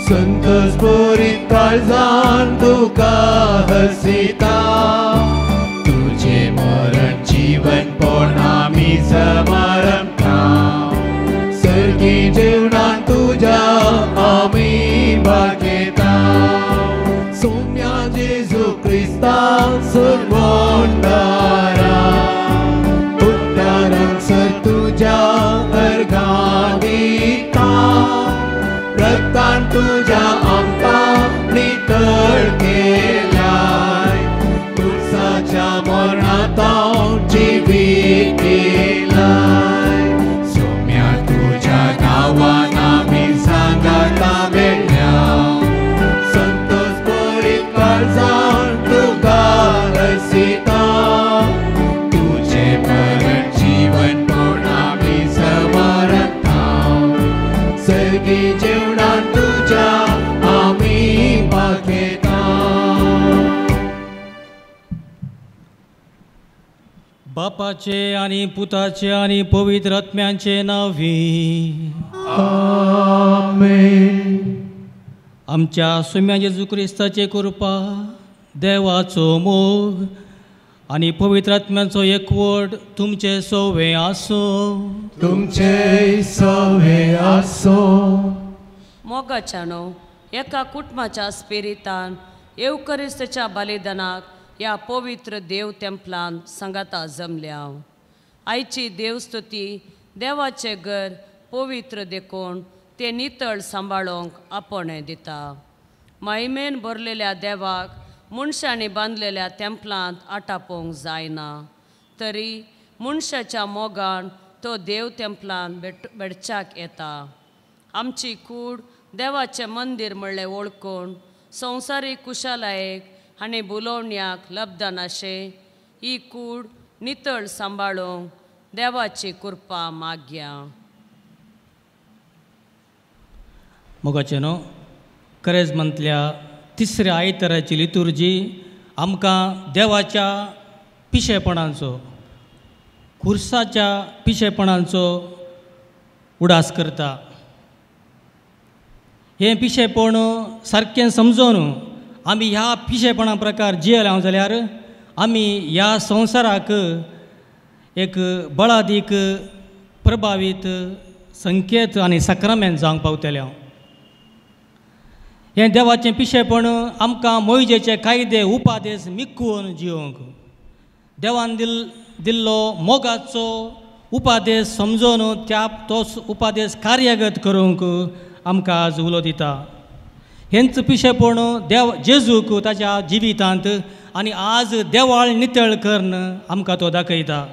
संतोष भरीत काळजान तुका हसिता तुझे मरण जीवनपण आमी समारंभता सर्गी जेवणान तुज्या आमी भागयता सोम्या जेजू क्रिस्ता सोडवणदारा उद्धारांक सर तुज्या अर्घां दिता रक्तान तुज्या आमकां नितळ केलाय तुळसाच्या मरणांत जिवीत दिलाय सोम्या तुज्या नांवान आमी सांगाता मेळ्ळ्या संतोष भरीत काळजान तुका हसिता तुझे मरण जीवनपण आमी समारंभता सर्गी जेवणान तुज्या आमी भागयता. बापाचे आनी पुताचे आनी पवित्र आत्म्यांचे नांवी आमेन. आमच्या सोम्या जेजू क्रिस्ताचे कृपा, देवाचो मोग आनी पवित्र आत्म्यांचो एकवट तुमचे सोवे आसूं. तुमचे सोवे आसूं. मोगाच्यानो एका कुटुंबाच्या स्पिरितान येवकरिस्ताच्या बलिदानाक ह्या पवित्र देव तेंपलान सांगाता जमल्या. आयची देवस्तुती देवाचें घर पवित्र देखून ते नितळ सांबाळूंक आपोवणें दिता. महिमेन भरलेल्या देवाक मनशांनी बांदलेल्या तेंपलांत आटापोवंक जायना, तरी मनशाच्या मोगान तो देव तेंपलान भेटच्याक येता. आमची कूड देवाचें मंदीर म्हणलें वळखून संवसारीक कुशालायेक आनी बुलोवण्याक लब्धनाशें ही कूड नितळ सांबाळूंक देवाची कृपा मागया. मोगाचें न्हू करेजमांतल्या तिसऱ्या आयताराची लितुर्जी आमकां देवाच्या पिशेपणाचो, खुर्साच्या पिशेपणाचो उडास करता. हें पिशेपण सारकें समजून आमी ह्या पिशेपणा प्रकार जियेले जाल्यार आमी ह्या संवसाराक एक बळादीक प्रभावीत संकेत आनी साक्रामेंत जावंक पावतले. हें देवाचें पिशेपण आमकां मोयजेचे कायदे उपादेश मिकून जिवंक, देवान दिल्लो मोगाचो उपादेश समजून त्या तो उपादेश कार्यगत करूंक आमकां आज उलो दिता. हेंच पिशेपण देव जेजूक ताच्या जिवितांत आनी आज देवाळ नितळ करून आमकां तो दाखयता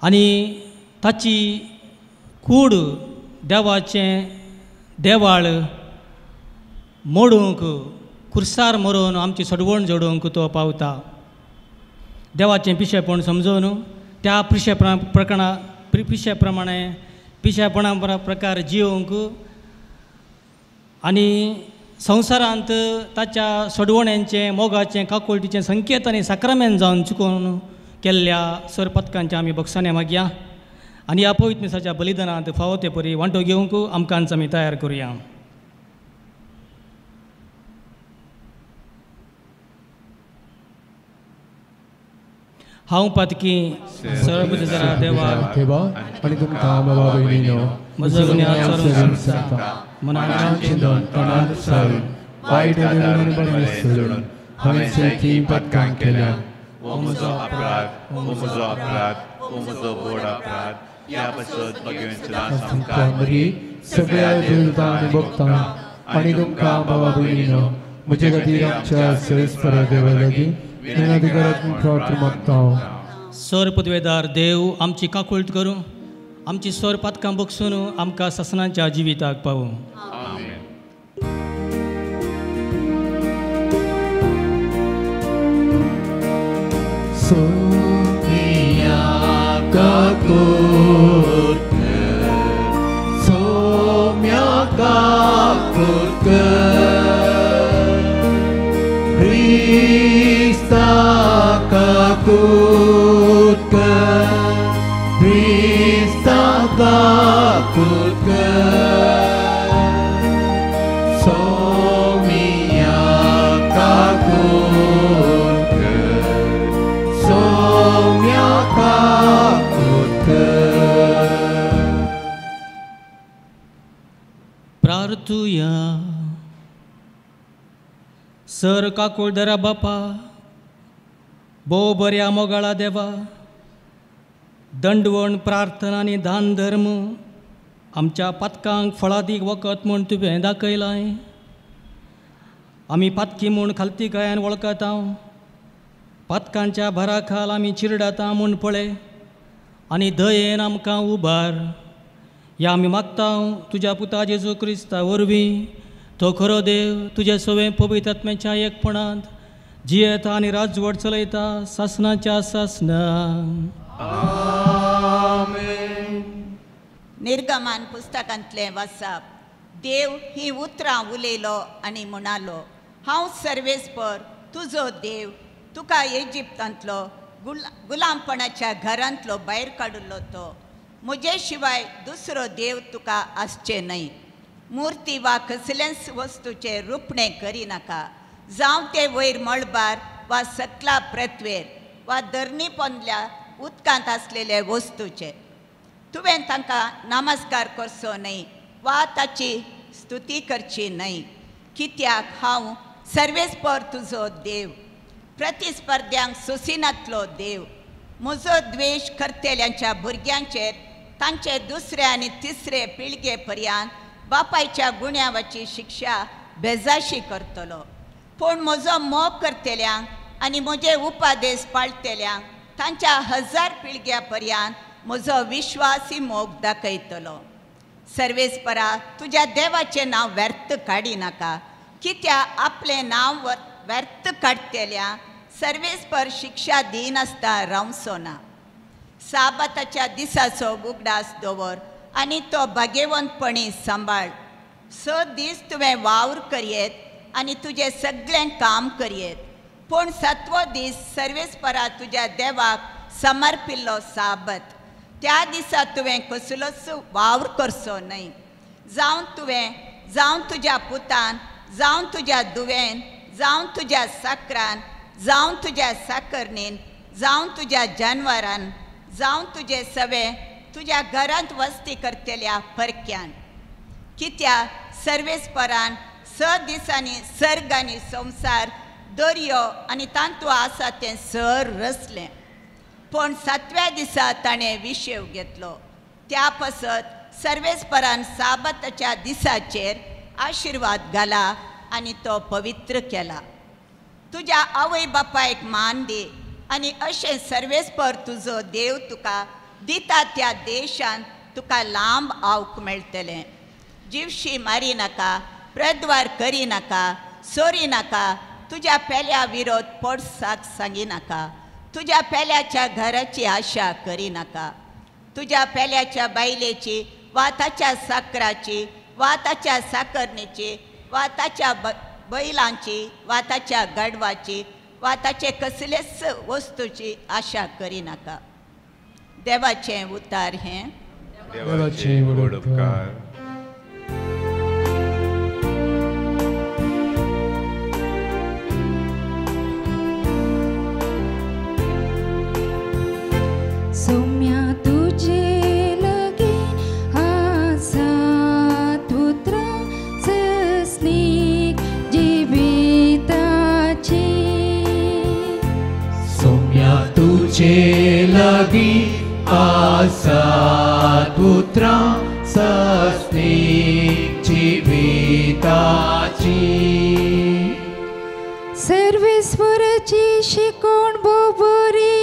आनी ताची कूड देवाचें देवाळ मोडूंक, खुर्सार मरोवन आमची सडवण जोडूंक तो पावता. देवाचें पिशेपण समजून त्या पिशेपणा प्रकरणा पिशे प्रमाणे पिशेपणा प्रकार जिवंक आनी संवसारांत ताच्या सोडवण्यांचें, मोगाचें, काकुळटीचें संकेत आनी साक्रामेंत जावन चुकोवन केल्ल्या सरपतकांच्या आमी बक्षाने मागया आनी ह्या पवित्र मिसाच्या बलिदानांत फावो ते परी वांटो घेवंक आमकांच आमी तयार करुया. हांव पातकी सर्वजरा देवा आनी तुमकां बाबा भयणीनो म्हजो गुन्यांव सांगता मनान चिंतून तोंडान सारून वायट आनी सोडून हांवें सेंती पदकां केल्या. हो म्हजो अपराध, हो म्हजो अपराध, हो म्हजो व्हड अपराध. ह्या पासत भगवंत तुमकां बरी सगळ्या देवता आनी भक्तां आनी तुमकां बाबा भयणीनो म्हजे खातीर आमच्या सरेस्परा देवा लागीं विनंती करात प्रार्थना मागता. सर पदवेदार देव आमची काकुळट करूं, आमची सर पातकां बगसून आमकां ससनाच्या जिविताक पावूं. सोम्या काकुळट, सोम्या काकुळट, क्रिस्ता काकुळट, क्रिस्ता काकुळट. प्रार्थुया. सर काकुळदरा बापा, भोव बऱ्या मोगाळा देवा, दंडवण प्रार्थना आनी दान धर्म आमच्या पातकांक फळादीक वखद म्हूण तुवें दाखयलां. आमी पातकी म्हूण खालती गायान वळखता, पातकांच्या भाराखाल आमी चिरडाता म्हूण पळय आनी दयेन आमकां उबार. ह्या आमी मागता तुज्या पुता जेजू क्रिस्ता वरवीं, तो खरो देव तुजे सवें पवित्र आत्म्याच्या एकपणांत जियेता आनी राजवट चलयता सासनाच्या सासना. निर्गमान पुस्तकांतलें वाचप. देव ही उतरां उलयलो आनी म्हणालो, हांव सर्वेस्पर तुजो देव, तुका इजिप्तांतलो गुलामपणाच्या घरांतलो भायर काडिल्लो तो. म्हजे शिवाय दुसरो देव तुका आसचें न्हय. मुर्ती वा कसलेंच वस्तूचें रुपणें करिनाका, जावं तें वयर मळबार वा सकला पृथ्वेर वा धरणी पोंदल्या उदकांत आसलेले वस्तूचे. तुवें तांकां नमस्कार करचो न्हय वा ताची स्तुती करची न्हय, कित्याक हांव सर्वेस्पर तुजो देव, प्रतिस्पर्ध्यांक सोसिनातलो देव. म्हजो द्वेश करतल्यांच्या भुरग्यांचेर तांचे दुसरे आनी तिसरे पिळगे पर्यंत बापायच्या गुण्यावाची शिक्षा बेजाशी करतलो. पूण म्हजो मोग करतल्यांक आनी म्हजे उपादेश पाळटल्यांक तांच्या 1000 पिळग्या पर्यंत म्हजो विश्वासी मोग दाखयतलो. सर्वेस्परा तुज्या देवाचें नांव व्यर्थ काडिनाका, कित्याक आपलें नांव व्यर्थ काडटल्या सर्वेस्पर शिक्षा दिनासतना रावचो ना. साबाताच्या दिसाचो उगडास दवर आनी तो भागेवंतपणी सांबाळ. 6 दीस तुवें वावर करयेत आनी तुजें सगळें काम करयेत, पूण 7वो दीस सर्वेस्परा तुज्या देवाक समर्पिल्लो साबत. त्या दिसा तुवें कसलोच वावर करचो न्हय, जावं तुवें, जावं तुज्या पुतान, जावं तुज्या दुवेन, जावं तुज्या साकरान, जावं तुज्या साकरणीन, जावं तुज्या जानवरान, जावं तुजे सवे तुज्या घरांत वस्ती करतल्या परक्यान. कित्याक सर्वेस्परान 6 दिसांनी सर्ग आनी संवसार, दर्यो आनी तांतू आसा तें सर रचलें, पूण 7व्या दिसा ताणें विशेव घेतलो. त्या पासत सर्वेस्परान साबाताच्या दिसाचेर आशिर्वाद घाला आनी तो पवित्र केला. तुज्या आवय बापायक मान दी आनी अशें सर्वेस्पर तुजो देव तुका दिता त्या देशांत तुका लांब आवक मेळटलें. जिवशी मारी नाका, प्रद्वार करी नाका, सोरी नाका, तुज्या पेल्या विरोध पोटसाक सांगिनाका, तुज्या पेल्याच्या घराची आशा करिनाका, तुज्या पेल्याच्या बायलेची वा ताच्या साकराची वा ताच्या साकरणीची वा ताच्या बैलांची वा ताच्या गाडवाची वा ताचे कसलेच वस्तूची आशा करिनाका. देवाचें उतार हें. देवाचे व्हड उपकार. सौम्या तुझे लगे आसात उतरां सस्नीक जिविताची. सौम्या तुझे लगी आसात उतरां सस्नीक जिविताची. सर्वेस्वराची शिकोण बोबरी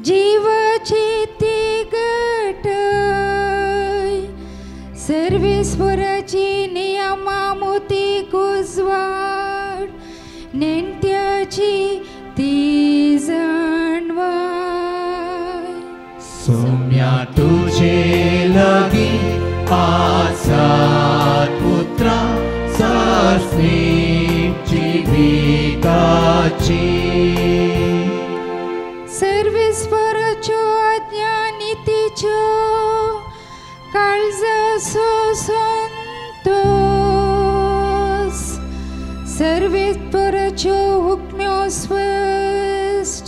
जीवाची ती गटय, सर्वेस्वराची नियमा मोती कुजवाड नेणत्याची ती जाणवाय. सौम्या तुझे लगी आसात उतरां सस्नीक जिविताची. सर्वेस्वराच्यो आज्ञा नितीच्यो काळजाचो संतोस, सर्वेस्वराच्यो हुकम्यो स्पश्ट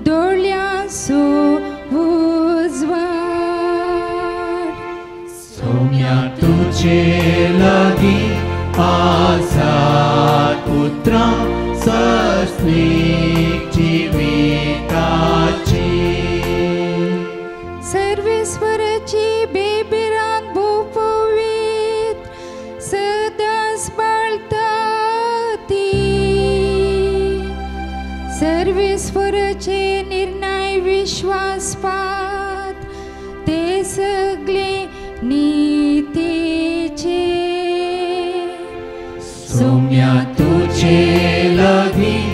दोळ्यांचो उजवाड. सौम्या तुझे तुझे लागीं आसात उतरां सस्नीक जिविताची. सर्वेस्वराची बेबिरान भोव पवित्र सदांच पाळटा ती. सर्वेस्वराचे निर्णय विश्वासपात ते सगळे नीतीचे. सोम्या तुझे लागीं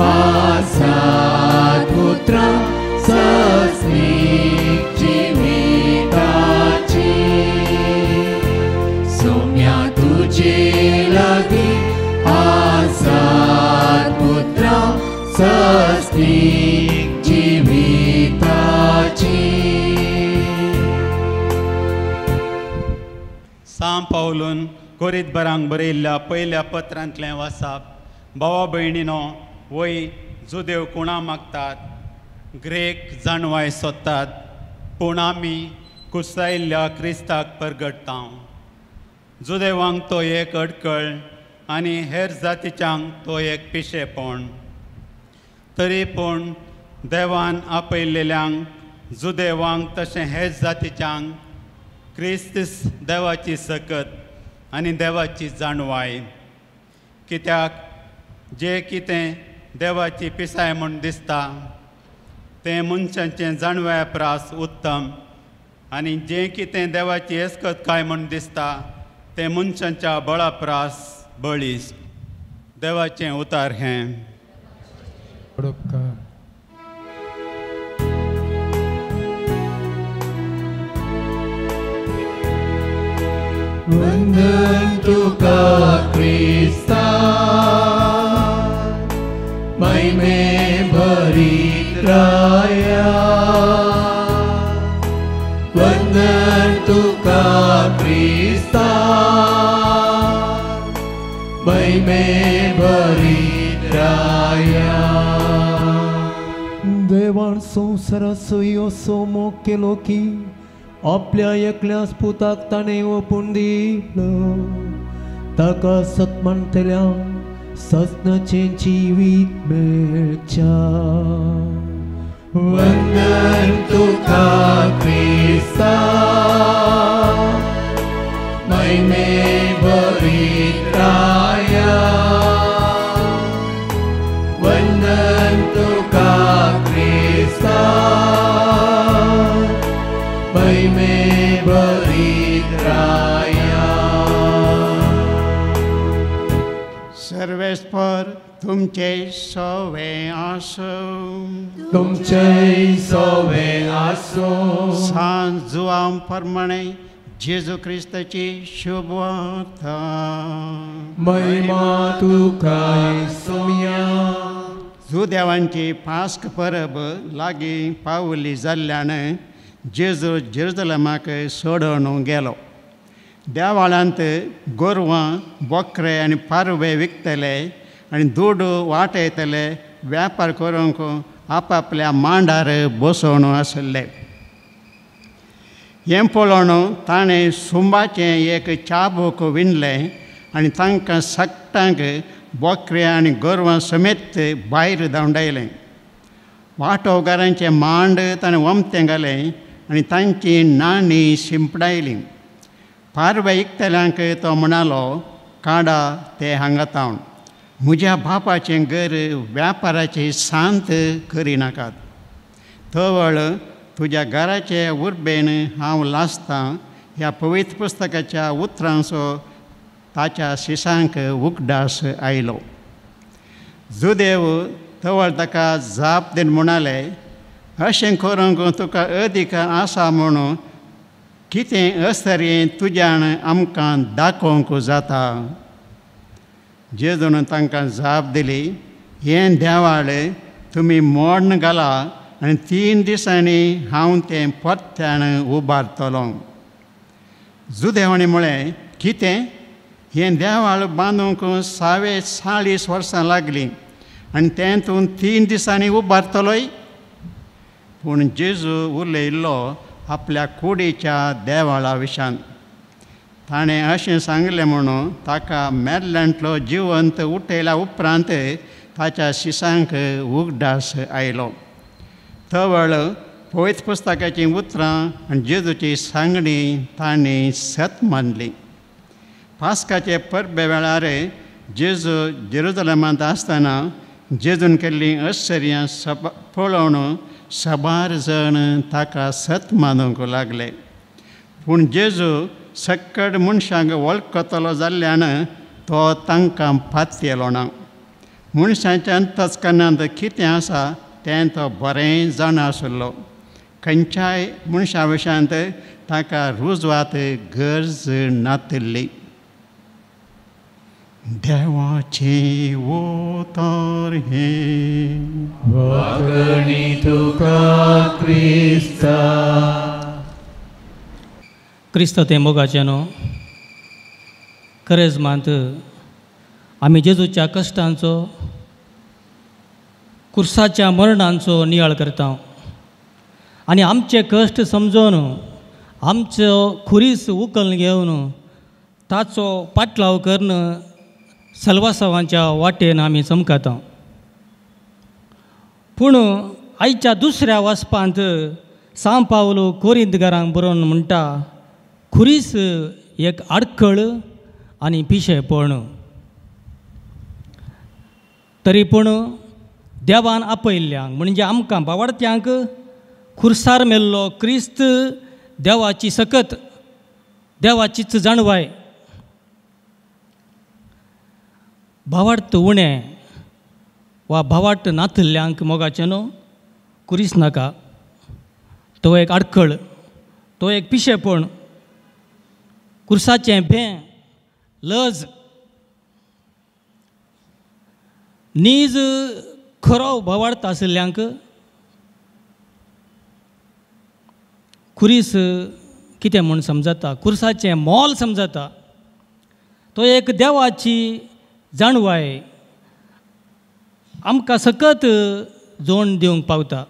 आसात उतरां सस्नीक जिविताची. सोम्या तुझे लागीं आसात उतरां सस्नीक जिविताची. सांव पावलून कोरितबरांक बरयल्ल्या पयल्या पत्रांतलें वासाप. भावा भयणीनो, वय जुदेव कुणा मागतात, ग्रेक जाणवाय सोदतात, पूण आमी कुसायल्ल्या क्रिस्ताक परगटता. जुदेवांक तो एक अडकळ आनी हेर जातीच्यांक तो एक पिशेपण. तरी पूण देवान आपयल्ल्यांक जुदेवांक तशें हेर जातीच्यांक क्रिस्त देवाची सकत आनी देवाची जाणवाय. कित्याक जें कितें देवाची पिसाय म्हूण दिसता तें मनशांचें जाणवाये प्रास उत्तम, आनी जें कितें देवाची एस्कतकाय म्हूण दिसता तें मनशांच्या बळा प्रास बळिश्ट. देवाचें उतार हें. वंदन तुका क्रिस्ता, महिमे भरीत राया. वंदन तुका क्रिस्ता, महिमे भरीत राया. देवान संवसाराचो असो मोग केलो की आपल्या एकल्याच पुताक ताणें ओंपून दिलो, ताका सत म्हणटल्यांक सजनाचें जिवीत मेळच्या. वंदन तुका क्रिस्ता, महिमे भरीत राया. वंदन तुका क्रिस्ता, महिमे भरीत राया. सर्वेस्पर तुमचे सवे आसूं. तुमचे सवे आसूं. सांत जुआंव प्रमाणे जेजू क्रिस्ताची शुभवार्ता. महिमा तुका सोम्या. जुदेवांची पास्क परब लागीं पावली जाल्ल्यान जेजू जेरुजलमाक सोडून गेलो. देवाळांत गोरवां, बोकरे आनी पारवे विकतले आनी दुडू वाटयतले व्यापार करूंक आपापल्या मांडार बसोवन आशिल्ले. हें पळोवन ताणें सुंबाचें एक चाबूक विणलें आनी तांकां सगटांक बोकरे आनी गोरवां समेत भायर धांवडायलें. वाटोवगारांचें मांड ताणें वमतें घालें आनी तांची नाणी शिंपडायली. पारवे इकतल्यांक तो म्हणालो, काडा ते हांगा तावन, म्हज्या बापाचें घर व्यापाराची शांत करिनाकात. तवळ तुज्या घराचे उर्बेन हांव लासतां ह्या पवित्र पुस्तकाच्या उतरांचो ताच्या शिसांक उगडास आयलो. जुदेव तवळ ताका जाप दिवन म्हणाले, अशें करूंक तुका अधिकार आसा म्हणून कितें अस्तरें तुज्यान आमकां दाखोवंक जाता. जेजून तांकां जाप दिली, हें देवाळ तुमी मोडून घाला आनी 3 दिसांनी हांव तें परत्यान उबारतलो. जुदेवांनी म्हळें, कितें हें देवाळ बांदूंक 40 वर्सां लागलीं आनी तें तूं 3 दिसांनी उबारतलोय? पूण जेजू उलयल्लो आपल्या कुडीच्या देवाळा विशान. ताणें अशें सांगलें म्हणून ताका मेल्ल्यांतलो जिवंत उठयल्या उपरांत ताच्या शिसांक उगडास आयलो. तवळ पवित्र पुस्तकाचीं उतरां आनी जेजूची सांगणी तांणी सत मानली. पास्काचे परबे वेळार जेजू जेरुजलमांत आसतना जेजून केल्लीं आश्चर्यां पळोवन साबार जाण ताका सत मानूंक लागले. पूण जेजू सक्कड मनशांक वळखतलो जाल्ल्यान तो तांकां पातयेलो ना. मनशाच्या अंतस्करणांत कितें आसा तें तो बरें जाणा आशिल्लो. खंयच्याय मनशा विशयांत ताका रुजवात गरज नातिल्ली. देवाचें उतर हें. वागणी तुका क्रिस्ता. क्रिस्त तें मोगाचें न्हू करेजमांत आमी जेजूच्या कश्टांचो कुर्साच्या मरणांचो नियाळ करता आनी आमचे कश्ट समजून आमचो खुरीस उखल घेवन ताचो पाटलाव करून सलवासावांच्या वाटेन आमी चमकता. पूण आयच्या दुसऱ्या वाचपांत सांव पावलो कोरिंतकारांक बरोवन म्हणटा खुरीस एक आडखळ आनी पिशेपण. तरी पूण देवान आपयल्ल्यांक म्हणजे आमकां बावडत्यांक खुर्सार मेल्लो क्रिस्त देवाची सकत देवाचीच जाणवाय. भावार्थ उणें वा भावार्थ नातिल्ल्यांक मोगाचें न्हू खुरीस नाका. तो एक आडखळ, तो एक पिशेपण, कुर्साचें भें, लज, नीज खरो भावार्थ आशिल्ल्यांक खुरीस कितें म्हूण समजता, कुर्साचें मोल समजता. तो एक देवाची जाणवाय आमकां सकत जोण दिवंक पावता.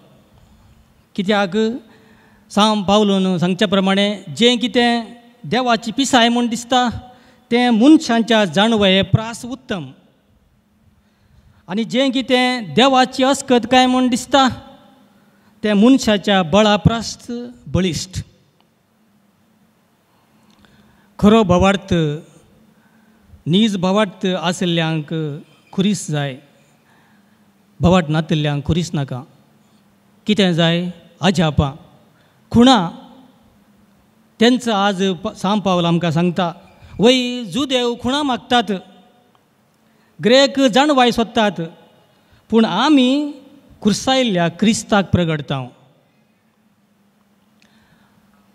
कित्याक सांव पावलून सांगच्या प्रमाणे जें कितें देवाची पिसाय म्हूण दिसता तें मनशांच्या जाणवाये प्रास उत्तम आनी जें कितें देवाची अस्कत काय म्हूण दिसता तें मनशाच्या बळा प्रास बळिश्ट. खरो भावार्थ नीज भावार्थ आशिल्ल्यांक खुरीस जाय, भावार्थ नातिल्ल्यांक खुरीस नाका. कितें जाय? अजापां, खुणां. तेंचो आज सांव पावल आमकां सांगता वय जुदेव खुणां मागतात, ग्रेक जाणवाय सोदतात, पूण आमी कुर्सायल्ल्या क्रिस्ताक प्रगडता.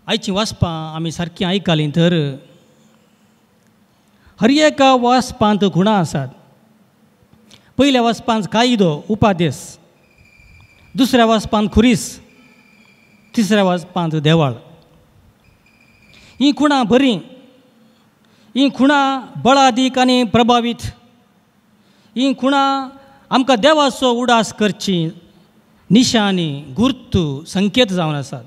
आयचीं वाचपां आमी सारकीं आयकलीं तर हर एका वाचपांत खुणां आसात. पयल्या वाचपांत कायदो उपादेस, दुसऱ्या वाचपांत खुरीस, तिसऱ्या वाचपांत देवाळ. हीं खुणां बरीं, हीं खुणां बळादीक आनी प्रभावीत. हीं खुणां आमकां देवाचो उडास करची निशानी, गुर्तू, संकेत जावन आसात.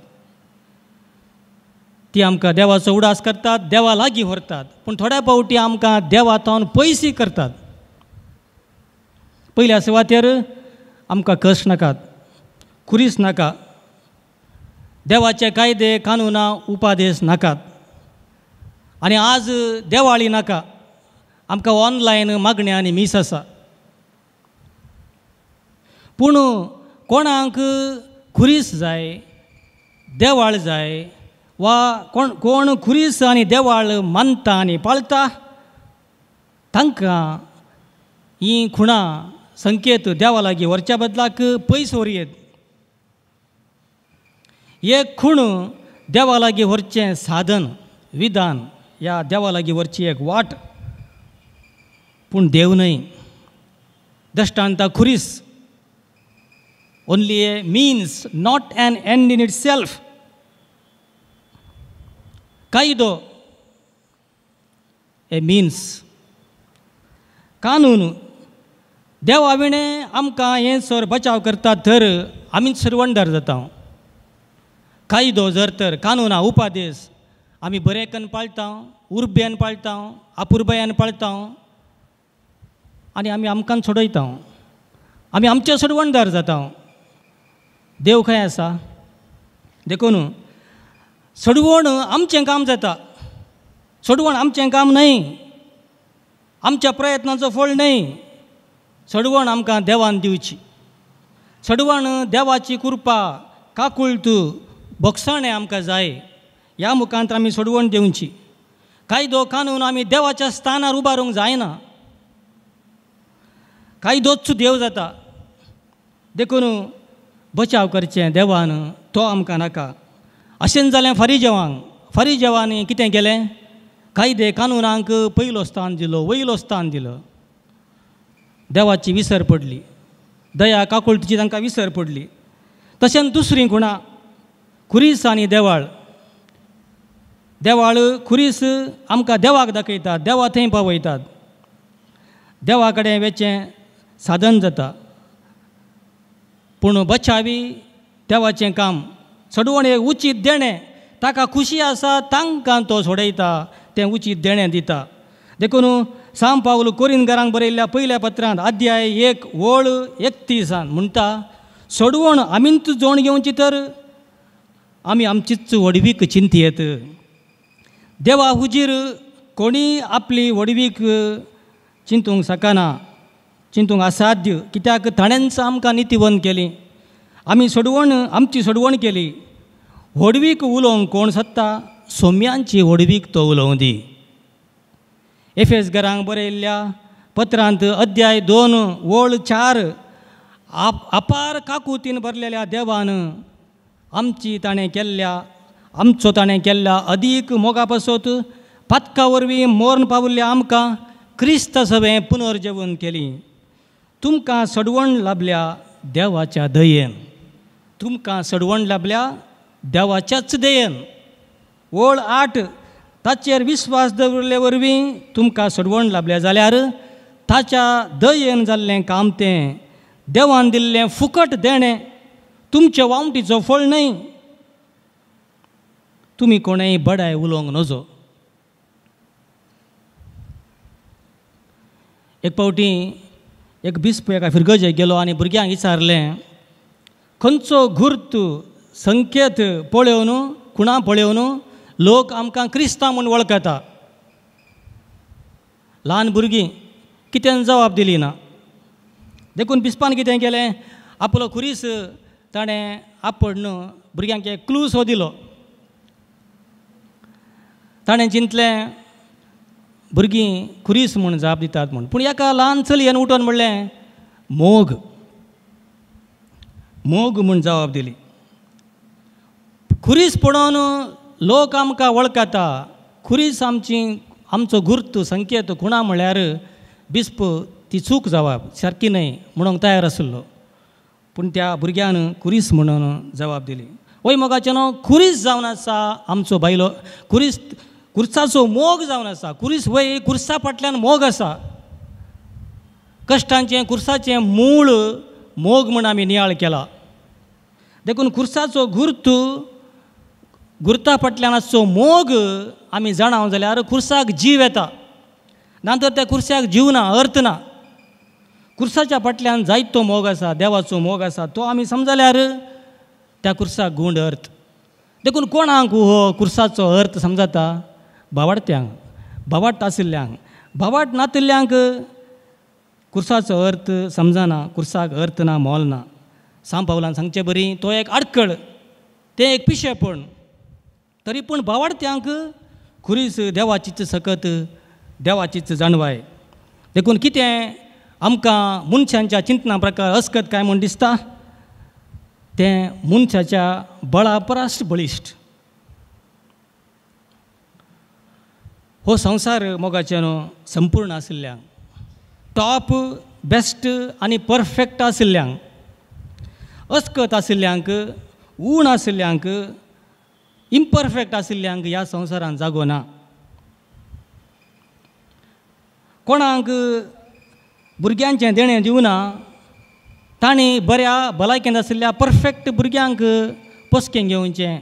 ती आमकां देवाचो उडास करतात, देवा लागीं व्हरतात, पूण थोड्या फावटी आमकां देवा तावन पयसी करतात. पयल्या सुवातेर आमकां कश्ट नाकात, खुरीस नाका, देवाचे कायदे कानुनां उपादेश नाकात आनी आज देवाळी नाका. आमकां ऑनलायन मागण्या आनी मीस आसा. पूण कोणाक खुरीस जाय, देवाळ जाय वा कोण कोण खुरीस आनी देवाळ मानता आनी पाळता तांकां हीं खुणां संकेत देवा लागीं व्हरच्या बदलाक पयस व्हरयेत. एक खूण देवा लागीं व्हरचें साधन, विधान, ह्या देवा लागीं व्हरची एक वाट, पूण देव न्हय. दृश्टांत खुरीस only a means, not an end in itself. कायदो ए मिन्स, कानून. देवा विणें आमकां हें सर बचाव करतात तर आमीच सरवणदार जाता. कायदो जर तर कानुना उपादेश आमी बरेकन पाळटा, उर्बेन पाळटा, आपुरबयान पाळटा आनी आमी आमकां सोडयता, आमी आमचे सोडवणदार जाता. देव खंय आसा? देखून सोडवण आमचें काम जाता, सोडवण आमचें काम न्हय, आमच्या प्रयत्नांचो फळ न्हय. सोडवण आमकां देवान दिवची, सोडवण देवाची कृपा काकुळट भोगसाणें आमकां जाय. ह्या मुखांत आमी सोडवण दिवची. कायदो कानून आमी देवाच्या स्थानार उबारूंक जायना, कायदोच देव जाता. देखून बचाव करचें देवान, तो आमकां नाका. अशें जालें फारीजेवांक. फारीजेवांनी कितें केलें? कायदे कानूनांक पयलो स्थान दिलो, वयलो स्थान दिलो. देवाची विसर पडली, दया काकुळटीची तांकां विसर पडली. तशेंच दुसरी खुणां, खुरीस आनी देवाळ. देवाळ खुरीस आमकां देवाक दाखयतात, देवा थंय पावयतात, देवा कडेन वेचें साधन जाता. पूण बचावी देवाचें काम, सोडवण एक उचीत देणें, ताका खुशी आसा तांकां तो सोडयता, तें उचीत देणें दिता. देखून सांव पावल कोरिनकारांक बरयल्ल्या पयल्या पत्रांत अध्याय 1 ओळ 31 म्हणटा, सोडवण आमीच जोण घेवची तर आमी आमचीच व्हडवीक चिंतयेत. देवा हुजीर कोणी आपली व्हडवीक चिंतूंक शकना, चिंतूंक असाध्य. कित्याक ताणेंच आमकां नितीवंत केली, आमी सोडवण आमची सोडवण केली. व्हडवीक उलोवंक कोण सोदता? सोम्यांची व्हडवीक तो उलोवं दी. एफेस घरांक बरयल्ल्या पत्रांत अध्याय 2 ओळ 4 अपार काकुतीन भरलेल्या देवान आमची ताणें केल्ल्या, आमचो ताणें केल्ल्या अदीक मोगा पासत पातका वरवीं मरण पाविल्ल्या आमकां क्रिस्त सवें पुनर्जीवन केली. तुमकां सडवण लाभल्या देवाच्या दयेन, तुमकां सडवण लाभल्या देवाच्याच दयेन. ओळ 8 ताचेर विस्वास दवरिल्ले वरवीं तुमकां सडवण लाभल्या जाल्यार ताच्या दयेन जाल्लें काम तें देवान दिल्लें फुकट देणें, तुमचे वावटीचो फळ न्हय. तुमी कोणेय बडाय उलोवंक नजो. एक फावटी एक बिस्प एका फिरगजेक गेलो आनी भुरग्यांक विचारलें, खंयचो गुर्त संकेत पळोवन, खुणा पळोवन लोक आमकां क्रिस्तांव म्हूण वळखता? ल्हान भुरगीं कितें जबाब दिली ना. देखून बिस्पान कितें केलें, आपलो खुरीस ताणें आपडन भुरग्यांक एक क्लू सो दिलो. ताणें चिंतलें भुरगीं खुरीस म्हूण जाप दितात म्हूण, पूण एका ल्हान चलयेन उठोन म्हणलें मोग, मोग म्हूण जबाब दिली. खुरीस पळोवन लोक आमकां वळखता, खुरीस आमची आमचो गुर्त संकेत खुणा म्हळ्यार बिस्प ती चूक जबाब सारकी न्हय म्हणूंक तयार आसलो. पूण त्या भुरग्यान खुरीस म्हणून जबाब दिली. वय मोगाचें न्हू खुरीस जावन आसा आमचो बायलो, खुरीस खुर्साचो मोग जावन आसा. खुरीस वय खुर्सा फाटल्यान मोग आसा. कश्टांचें खुर्साचें मूळ मोग म्हूण आमी नियाळ केला. देखून खुर्साचो गुर्त, गुर्ता फाटल्यान आसचो मोग आमी जाणाव जाल्यार खुर्साक जीव येता, ना तर त्या खुर्साक जीव ना, अर्थ ना. खुर्साच्या फाटल्यान जायतो मोग आसा, देवाचो मोग आसा, तो आमी समजल्यार त्या खुर्साक गूंड अर्थ. देखून कोणाक हो खुर्साचो अर्थ समजता? भावाडत्यांक, भावाट आशिल्ल्यांक. भावाट नातिल्ल्यांक खुर्साचो अर्थ समजना, खुर्साक अर्थ ना, मोल ना. सांव पावलान सांगचे बरी तो एक आडकळ, तें एक पिशेपण. तरी पूण भावाडत्यांक खुरीस देवाचीच सकत, देवाचीच जाणवाय. देखून कितें आमकां मनशांच्या चिंतना प्रकार अस्कत काय म्हूण दिसता, तें मनशाच्या बळा परस बळिश्ट. हो संवसार मोगाचें न्हू संपूर्ण आशिल्ल्यांक, टॉप बेस्ट आनी परफेक्ट आशिल्ल्यांक, अस्कत आशिल्ल्यांक, ऊण आशिल्ल्यांक, इम्परफेक्ट आशिल्ल्यांक ह्या संवसारांत जागो ना. कोणाक भुरग्यांचें देणें दिवना तांणी बऱ्या भलायकेंत आशिल्ल्या परफेक्ट भुरग्यांक पोसकें घेवचें.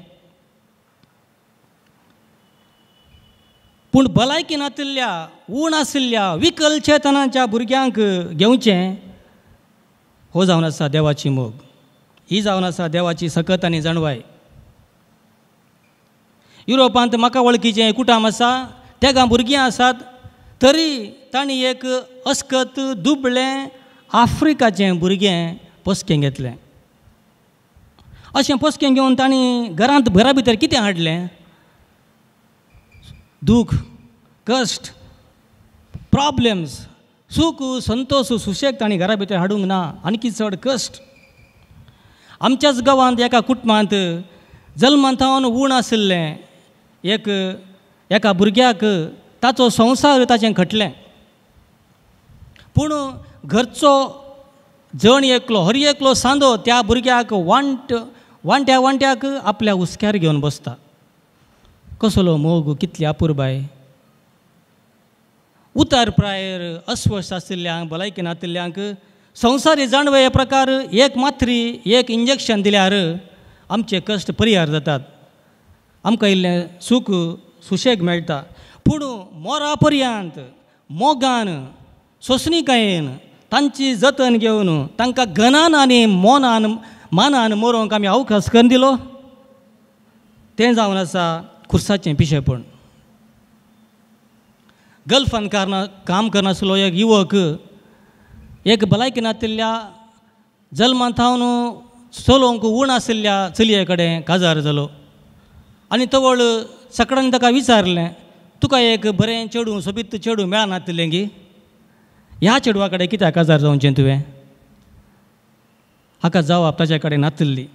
पूण भलायकी नातिल्ल्या ऊण आशिल्ल्या विकल चेतनाच्या भुरग्यांक घेवचें हो जावन आसा देवाची मोग, ही जावन आसा देवाची सकत आनी जाणवाय. युरोपांत म्हाका वळखीचें कुटाम आसा, तेगां भुरगीं आसात, तरी तांणी एक अस्कत दुबळें आफ्रिकाचें भुरगें पोसकें घेतलें. अशें पोसकें घेवन तांणी घरांत घरा भितर कितें हाडलें? दूख, कश्ट, प्रॉब्लेम्स, सूख संतोष सुशेग तांणी घरा भितर हाडूंक ना, आणकी चड कश्ट. आमच्याच गांवांत एका कुटुंबांत जल्मांत ऊण आशिल्लें एक एका भुरग्याक ताचो संवसार ताचें घटलें, पूण घरचो जण एकलो हर एकलो सांदो त्या भुरग्याक वांट वांट्या वांट्याक आपल्या हुस्क्यार घेवन बसता. कसलो मोग, कितली अपुरबाय. उतार प्रायर अस्वस्थ आशिल्ल्यांक भलायकी नातिल्ल्यांक संवसारी जाणवे हे प्रकार एक मात्री एक इंजेक्शन दिल्यार आमचे कश्ट परिहार जातात, आमकां इल्लें सूख सुशेग मेळटा. पूण मोरा पर्यंत मोगान सोंसणीकायेन तांची जतन घेवन तांकां गनान आनी मोनान मानान मरोंक आमी अवकाश करून दिलो, तें जावन आसा खुर्साचें पिशेपण. गल्फान काम करनासलो एक युवक एक भलायकी नातिल्ल्या जल्मांत थावन चलोवंक ऊण आशिल्ल्या चलये कडेन काजार जालो आनी तवळ सगळ्यांनी ताका विचारलें, तुका एक बरें चेडूं सोबीत चेडूं मेळनातिल्लें गी, ह्या चेडवा कडेन कित्याक काजार जावचें तुवें? हाका जवाब ताच्या कडेन नातिल्ली.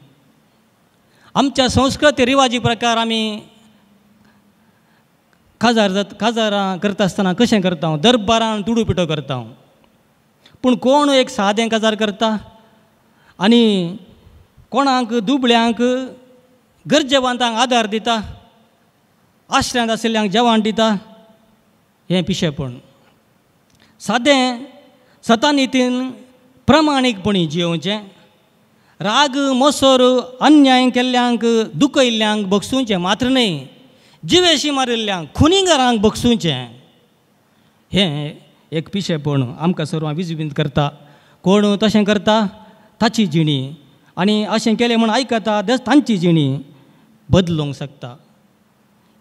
आमच्या संस्कृती रिवाजी प्रकार आमी काजार जात काजारां करता आसतना कशें करता? दरबारान दुडू पिठो करता. पूण कोण एक सादें काजार करता आनी कोणाक दुबळ्यांक गरजेवंतांक आदार दिता, आश्रयांत आशिल्ल्यांक जेवण दिता, हें पिशेपण. सादें सतानितीन प्रमाणीकपणी जियोवचें, राग मोसोर अन्याय केल्ल्यांक दुखयल्ल्यांक बगसुचें मात्र न्हय, जिवेशी मारिल्ल्यांक खुनीगारांक बगसुचें, हें एक पिशेपण आमकां सर्वां विजवींत करता. कोण तशें करता ताची जिणी आनी अशें केलें म्हूण आयकता तांची जिणी बदलूंक शकता.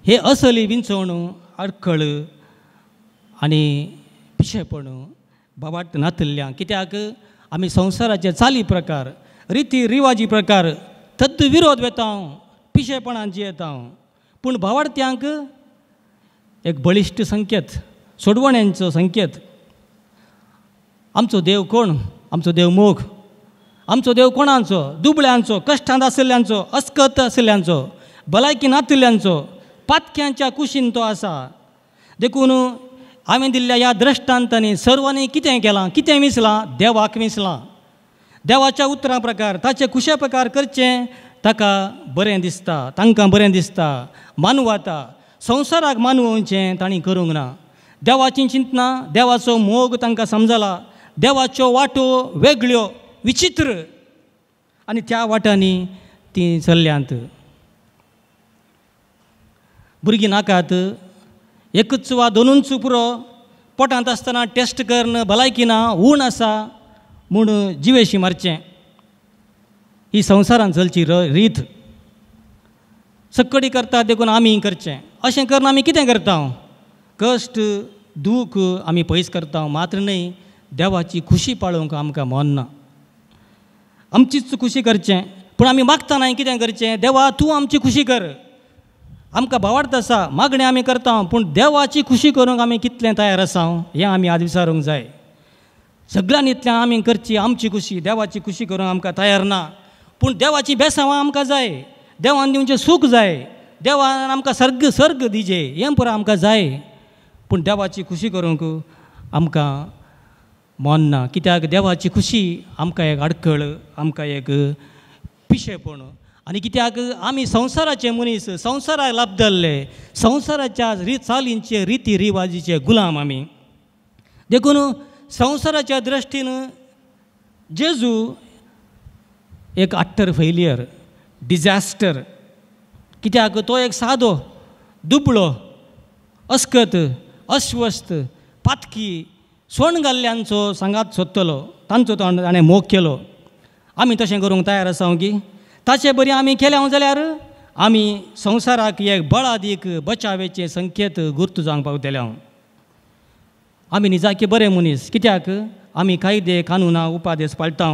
हे असली विंचवण आडखळ आनी पिशेपण बाबाट नातिल्ल्या, कित्याक आमी संवसाराचे चाली प्रकार रिती रिवाजी प्रकार तद्द विरोध वेता, पिशेपणान जियेता. पूण भावार्थ्यांक एक बळिश्ट संकेत, सोडवण्यांचो संकेत. आमचो देव कोण? आमचो देव मोग. आमचो देव कोणांचो? दुबळ्यांचो, कश्टांत आशिल्ल्यांचो, अस्कत आशिल्ल्यांचो, भलायकी नातिल्ल्यांचो, पातक्यांच्या कुशीन तो आसा. देखून हांवें दिल्ल्या ह्या दृश्टांतांनी सर्वांनी कितें केलां, कितें विसलां? देवाक विसलां. देवाच्या उतरां प्रकार ताचे खुशे प्रकार करचें ताका बरें दिसता, तांकां बरें दिसता, मानवाता. संवसाराक मानवचें तांणी करूंक ना. देवाची चिंतना, देवाचो मोग तांकां समजला, देवाच्यो वाटो वेगळ्यो विचित्र आनी त्या वाटांनी तीं चल्ल्यांत. भुरगीं नाकात, एकूच वा दोनूच पुरो, पोटांत आसतना टेस्ट करून भलायकी ना, ऊण आसा म्हूण जिवेशी मारचें, ही संवसारान चलची रीत. सक्कडी करता देखून आमी करचें. अशें करून आमी कितें करता? कश्ट दूख आमी पयस करता मात्र न्हय, देवाची खुशी पाळोवंक आमकां मन ना. आमचीच खुशी करचें, पूण आमी मागतना कितें करचें? देवा तूं आमची खुशी कर. आमकां भावार्थ आसा, मागणें आमी करता, पूण देवाची खुशी करूंक आमी कितलें तयार आसा हें आमी आज विचारूंक जाय. सगळ्यांनी इतल्यान आमी करची आमची खुशी, देवाची खुशी करूंक आमकां तयार ना. पूण देवाची बेसांवां आमकां जाय, देवान दिवचें सूख जाय, देवान आमकां सर्ग सर्ग दिजे हें पुरो आमकां जाय. पूण देवाची खुशी करूंक आमकां मन ना, कित्याक देवाची खुशी आमकां एक आडखळ, आमकां एक पिशेपण. आनी कित्याक आमी संवसाराचे मनीस, संवसाराक लाबदल्ले, संवसाराच्या चालींचे रिती रिवाजीचे गुलाम आमी. देखून संवसाराच्या दृश्टीन जेजू एक अट्टर फेलियर, डिझास्टर. कित्याक तो एक सादो दुबळो अस्कत, अस्वस्थ, पातकी, सोण घाल्ल्यांचो सांगात सोदतलो, तांचो ताणें मोग केलो. आमी तशें करूंक तयार आसा की ताचे बरी आमी केल्या जाल्यार आमी संवसाराक एक बळादीक बचावेचे संकेत गुर्त जावंक पावतले. आमी निजाकी बरे मनीस, कित्याक आमी कायदे कानुना उपादेश पाळटा.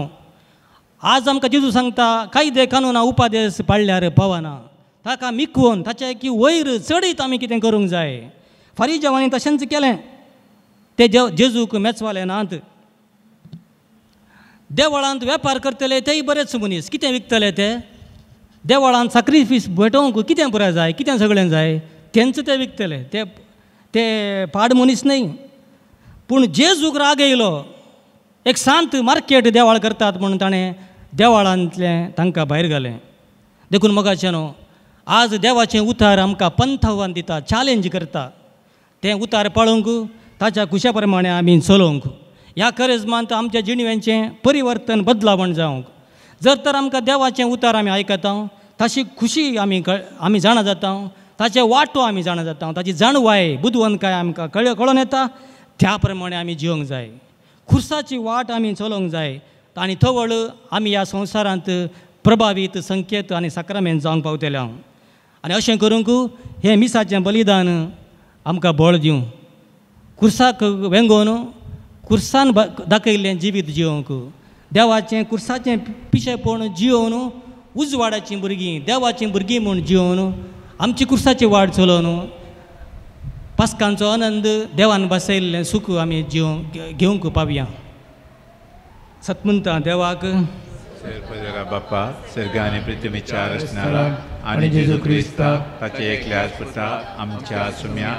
आज आमकां जेजू सांगता कायदे कानुना उपादेश पाळल्यार पावना, ताका मिकवून ताच्या की वयर चडीत आमी कितें करूंक जाय. फारीजावांनी तशेंच केलें, ते जेजूक मेचवाले नात. देवळांत वेपार करतले तेय बरेच मनीस, कितें विकतले ते? देवळांत साक्रिफीस भेटोवंक कितें पुराय जाय, कितें सगळें जाय, तेंच ते विकतले, ते ते पाड मनीस न्हय. पूण जेजूक राग येयलो, एक सांत मार्केट देवाळ करतात म्हणून ताणें देवाळांतलें तांकां भायर घालें. देखून मोगाचें न्हू, आज देवाचें उतार आमकां पंथावन दिता, चॅलेंज करता. तें उतार पाळोवंक, ताच्या खुशा प्रमाणें आमी चलोवंक, ह्या करेजमांत आमच्या जिणवेंचें परिवर्तन बदलावण जावंक. जर तर आमकां देवाचें उतार आमी आयकता, ताची खुशी आमी आमी जाणा जाता, ताचे वांटो आमी जाणा जाता, ताची जाणवाय बुदवंतकाय आमकां कळोन येता, त्या प्रमाणें आमी जिवंक जाय. खुर्साची वाट आमी चलोवंक जाय आनी थवळ आमी ह्या संवसारांत प्रभावीत संकेत आनी साक्रामेंत जावंक पावतले. आनी अशें करूंक हें मिसाचें बलिदान आमकां बळ दिवं, खुर्साक वेंगोवन खुर्सान दाखयल्लें जिवीत जिवंक, देवाचें खुर्साचें पिशेपण जियोवन उजवाडाचीं भुरगीं, देवाचीं भुरगीं म्हूण जियोवन आमची खुर्साची वाट चलोवन पास्कांचो आनंद देवान बसयल्लें सुख आमी जिवंक घेवंक पावया. सतमंता देवाक बाप्पा सर्ग आनी पृथ्वीच्या रचणारा आनी जेजू क्रिस्ता ताचे एकल्याच पुता आमच्या सुम्या,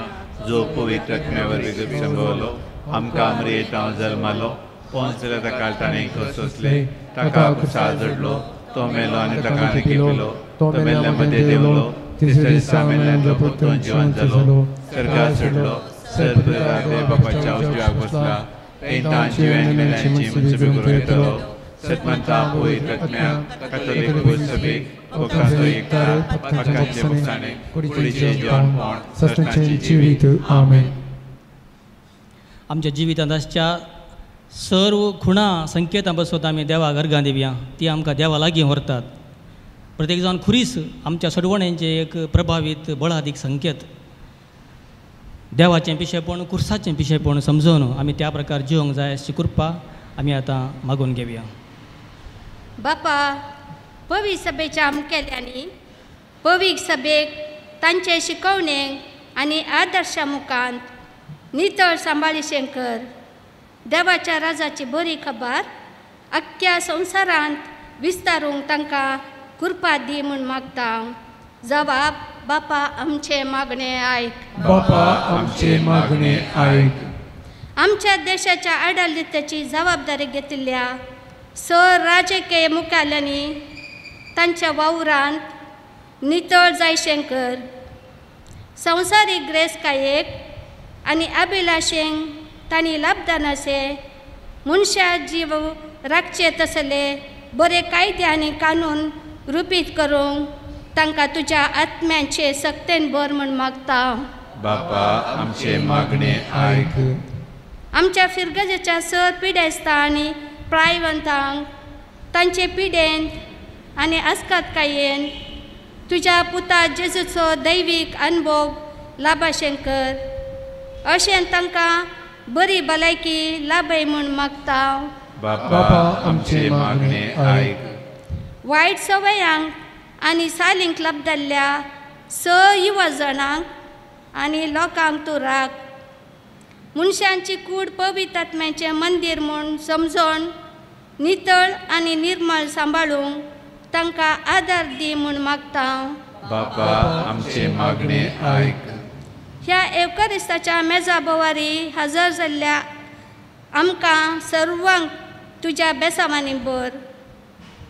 जो पवित्र आत्म्या वरवीं संभवलो, आमकां अमरेतांव जल्मालो, पोंसले ताका ताणें सोंसले, ताका खुर्सार जडलो, तो मेलो आनी ताका लिपिलो, तो मेल्ल्या मदें देंवलो, तिसऱ्या दिसा मेल्ल्यांतलो परतून जिवन जालो, सर्गार चडलो, सर्व बापाच्या उजव्याक बसला, तांची जिवें मेल्ल्यांची मनसुबी करूंक येतलो. सतमंता पवित्र आत्म्या कातोलीक सभेक, भक्तांचो एकचार, पातकांचे भोगसाणे, कुडीचें जिवनपण, सस्नाचें जिवीत. आमेन. आमच्या जिवितांत आसच्या सर्व खुणा संकेतां बसवत आमी देवाक अर्गां दिवया, ती आमकां देवा लागीं व्हरतात. प्रत्येक जावन खुरीस आमच्या सडवण्यांचें एक प्रभावीत बळादीक संकेत. देवाचें पिशेपण, खुर्साचें पिशेपण समजून आमी त्या प्रकार जिवंक जाय अशी कृपा आमी आतां मागून घेवया. बापा, पवी सभेच्या मुखेल्यांनी पवीक सभेक तांचे शिकवणेक आनी आदर्शा मुखांत नितळ सांबाळिशें कर. देवाच्या राजाची बरी खबर अख्ख्या संवसारांत विस्तारूंक तांकां कृपा दी म्हूण मागता. जवाब बापा आमचे मागणे आयक. बापा आमचे मागणे आयक. आमच्या देशाच्या आडलित्याची जबाबदारी घेतिल्ल्या सर राजकीय मुखेल्यांनी तांच्या वावरांत नितळ जायशें कर. संवसारीक ग्रेसकायेक आनी अभिलाशेंक तांणी लाभदान अशे मनशा जीव राखचे तसले बरे कायदे आनी कानून रुपीत करूंक तांकां तुज्या आत्म्याचे सक्तेन भर म्हूण मागता. बापा आमचे मागणे आयक. आमच्या फिरगजेच्या सर पिडेस्तां आनी प्रायवंतांक तांचे पिडेन आनी आस्कातकायेन तुज्या पुता जेजूचो दैवीक अनुभव लाभाशें कर. अशें तांकां बरी भलायकी लाभय म्हूण मागता. बापा आमचे मागणे आयक. वायट सवयांक आनी सालींक लबदल्ल्या स युवा जाणांक आनी लोकांक तूं राख. मनशांची कूड पवित्र आत्म्याचें मंदीर म्हूण समजून नितळ आनी निर्मळ सांबाळूंक तांकां आदार दी म्हूण मागता. बापा आमचे मागणे आयक. ह्या एवकरिस्ताच्या मेजा बोवारी हजर जाल्ल्या आमकां सर्वांक तुज्या बेसावांनी भर.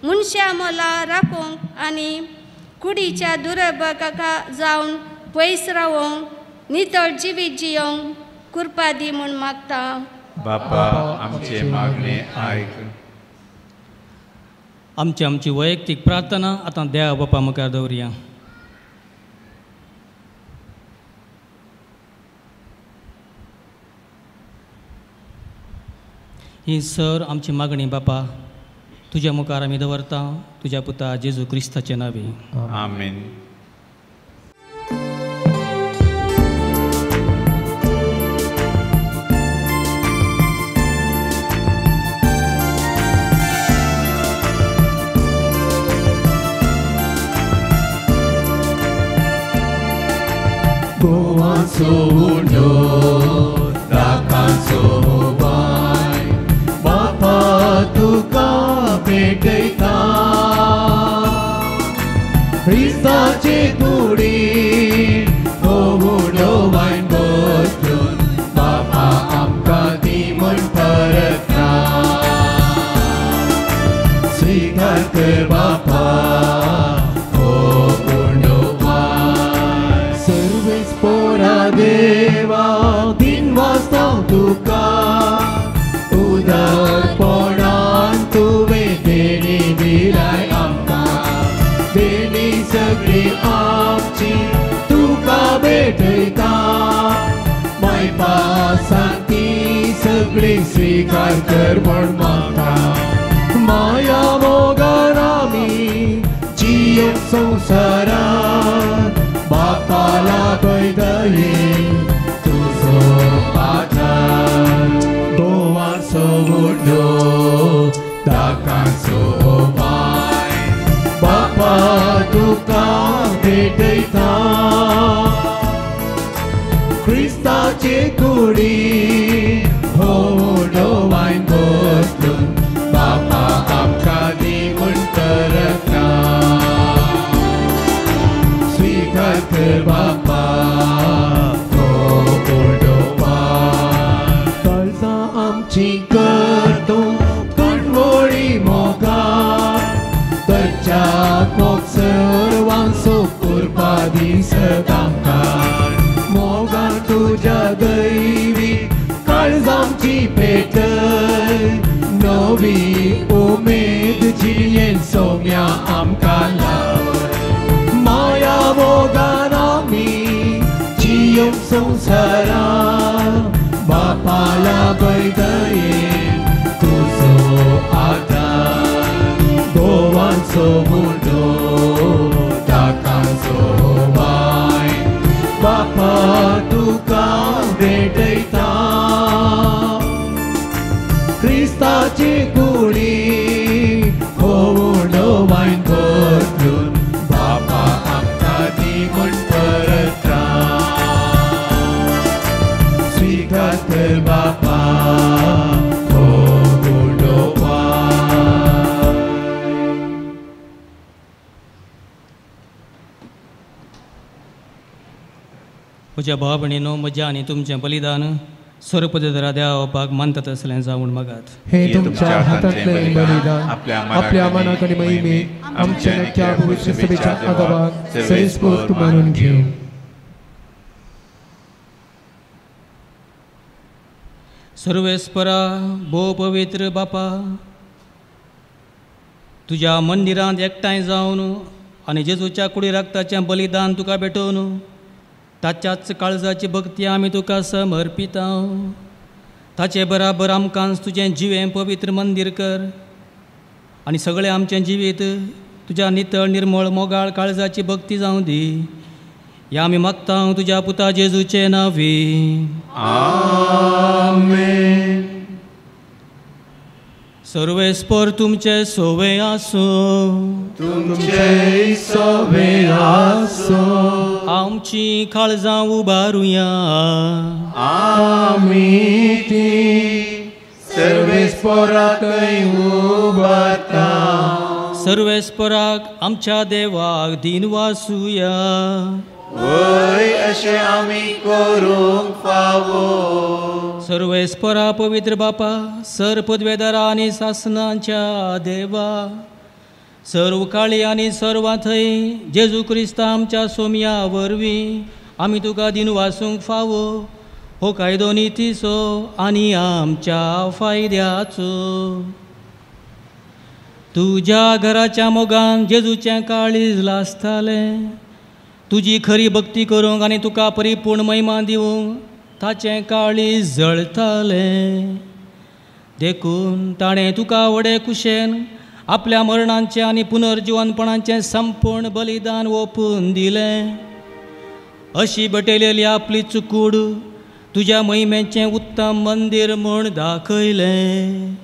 मनशां मोला राखूंक आनी कुडीच्या दुर्भागा जावन पयस रावोंक नितळ जिवीत जियोंक कृपा दी म्हूण मागता. बापा आमचे मागणे आयक. आमची आमची वैयक्तीक प्रार्थना आतां देवा बापा मुखार दवरया. ही सर आमची मागणी बापा तुज्या मुखार आमी दवरता, तुज्या पुता जेजू क्रिस्ताचे नांवे, आमेन. गोवाचो उंडो दाकाचो बाय बापा तुका भेटयता, क्रिस्ताचे कुडीन हो उंडो वायन बदलून बापा आमकां दी म्हण परत ना. स्विकार कर बापा हो उंडो वायन. सर्वेस्पोरा देवा दिन वाजता तुका, उदारपणान तुवें देणी दिलाय आमकां, देणी सगळी आमची तुका भेटयता. मायपासांती सगळी स्विकार कर म्हण मागता. माया मोगान आमी जियोंक संवसारांत, बापाला पळयतली तुजो आदार. गोवाचो उंडो दाकाचो बाय बापा तुका भेटयता, क्रिस्ताचे कुडीन हो उंडो वायन बदलून बापा आमकां दी म्हण परत ना. स्विकार कर बापा हो उंडो वायन. काळजां आमची कर तूं कणवळी मोगा, ताच्या मोग सर्वांचो कृपा दिसत आमकां. मोगान तुज्या दैवी काळजांची पेटय, नवी उमेद जिणेन सोम्या आमकां लाय. माया मोगान आमी जियोंक संवसारांत, बापाला पळयतली तुजो आदार. गोवाचो उंडो दाकाचो बाय बापा तुका भेटयता, क्रिस्ताचे कुडीन हो उंडो वायन बदलून बापा आमकां दी म्हण परत ना. स्विकार कर बापा हो उंडो वायन. म्हज्या भाव भयणीनो, म्हज्या आनी तुमचें बलिदान सर्वपदरा देवा मानतात असलें जावन मागात. हे तुमच्या हातांतलें बलिदान आपल्या मनाक आनी महिमेक आमच्या नक्या पवित्र सभेच्या आदावाक सरेस्फूर्त मानून घेवं. सर्वेस्परा भोव पवित्र बापा, तुज्या मंदिरांत एकठांय जावन आनी जेजूच्या कुडी रक्ताचें बलिदान तुका भेटोवन ताच्याच काळजाची भक्ती आमी तुका समर्पिता. ताचे बराबर आमकां तुजें जिवें पवित्र मंदीर कर आनी सगळें आमचें जिवीत तुज्या नितळ निर्मळ मोगाळ काळजाची भक्ती जावं दी. ह्या आमी मागता तुज्या पुता जेजूचे नांवी, आमेन. सर्वेस्पर तुमचे सोवे आसूं, तुमचे सोवे आसूं. आमची काळजां उबारुया, आमी ती सर्वेस्पराकय उबारता. सर्वेस्पराक आमच्या देवाक दिन वासुया, वय अशें आमी करूंक फावो. सर्वेस्परा पवित्र बापा, सर पदवेदारा आनी सासनाच्या देवा, सर्व काळी आनी सर्वां थंय जेजू क्रिस्ता आमच्या सोम्या वरवीं आमी तुका दिन वासूंक फावो. हो कायदो नितीचो आनी आमच्या फायद्याचो. तुज्या घराच्या मोगान जेजूचें काळीज लासतालें, तुजी खरी भक्ती करूंक आनी तुका परिपूर्ण महिमा दिवंक ताचें काळीज जळतालें. देखून ताणें तुका व्हडे कुशेन आपल्या मरणाचें आनी पुनर्जिवनपणाचें संपूर्ण बलिदान ओंपून दिलें. अशी बटयलेली आपली चुकूड तुज्या महिमेचें उत्तम मंदीर म्हूण दाखयलें.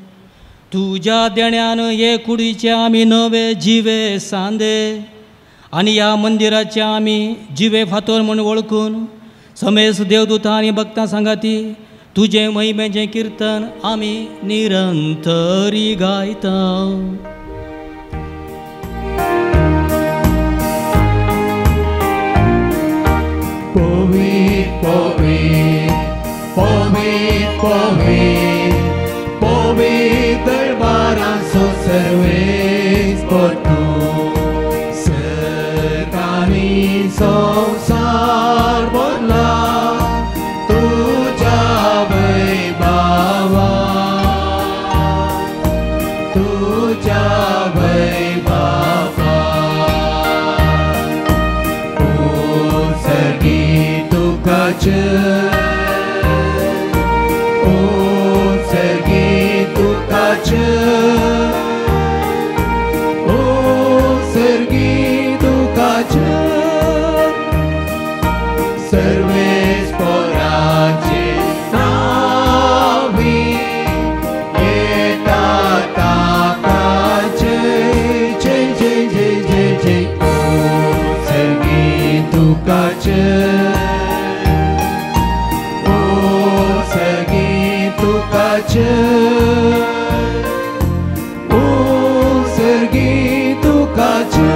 तुज्या देण्यान हे कुडीचे आमी नवे जिवे सांदे आनी ह्या मंदिराचे आमी जिवे फातोर म्हूण वळखून समेस्त देवदूतां आनी भक्तां सांगाती तुजें महिमेचें किर्तन आमी निरंतरी गायता. पवित्र पवित्र पवित्र पवित्र पवित्र दरबारांचो सर्वेस्पर तूं, सर्गांनी संवसार भरला तुज्या वैभवान, तुज्या वैभवान. उत्सर्गी तुका जय, उत्सर्गी तुका जय, उत्सर्गी तुका जय. सर्वेस्पराचे नांवी येता ताका जय जय जय जय जय जय. उत्सर्गी तुका जय, उत्सर्गी तुका जय, उत्सर्गी तुका जय.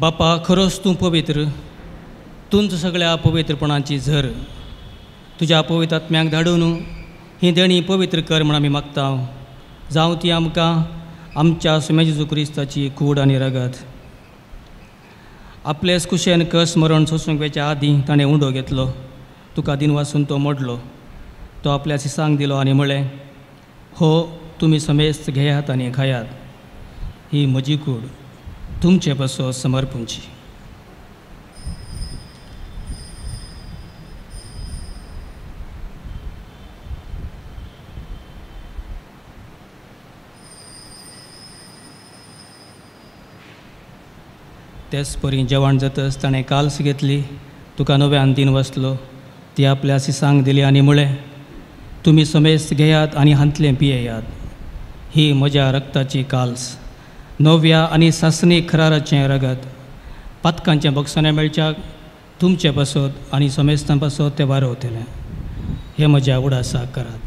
बापा खरोच तूं पवित्र, तूंच सगळ्या पवित्रपणाची झर. तुज्या पवित्र आत्म्याक धाडून ही देणी पवित्र कर म्हूण आमी मागता. जावं ती आमकां आमच्या सुम्या जेजू क्रिस्ताची कूड आनी रगत. आपलेच कुशेन कस मरण सोसूंक वेच्या आदीं ताणें उंडो घेतलो, तुका दिनवासून तो मोडलो, तो आपल्या सिसांक दिलो आनी म्हळें, हो तुमी समेस्त घेयात आनी खायात, ही म्हजी कूड तुमचे पासत समर्पूंची. तेच परी जेवण जातच ताणें काल्स घेतली, तुका नव्यान दिन वसलो, ती आपल्या सिसांक दिली आनी म्हळें, तुमी समेस्त घेयात आनी हांतलें पियेयात, ही म्हज्या रक्ताची काल्स, नव्या आनी सासणी खराराचें रगत, पातकांचें बक्षाणें मेळच्याक तुमचे पासत आनी समेस्तां पासत तें वारवतलें. हें म्हज्या उडासाक करात.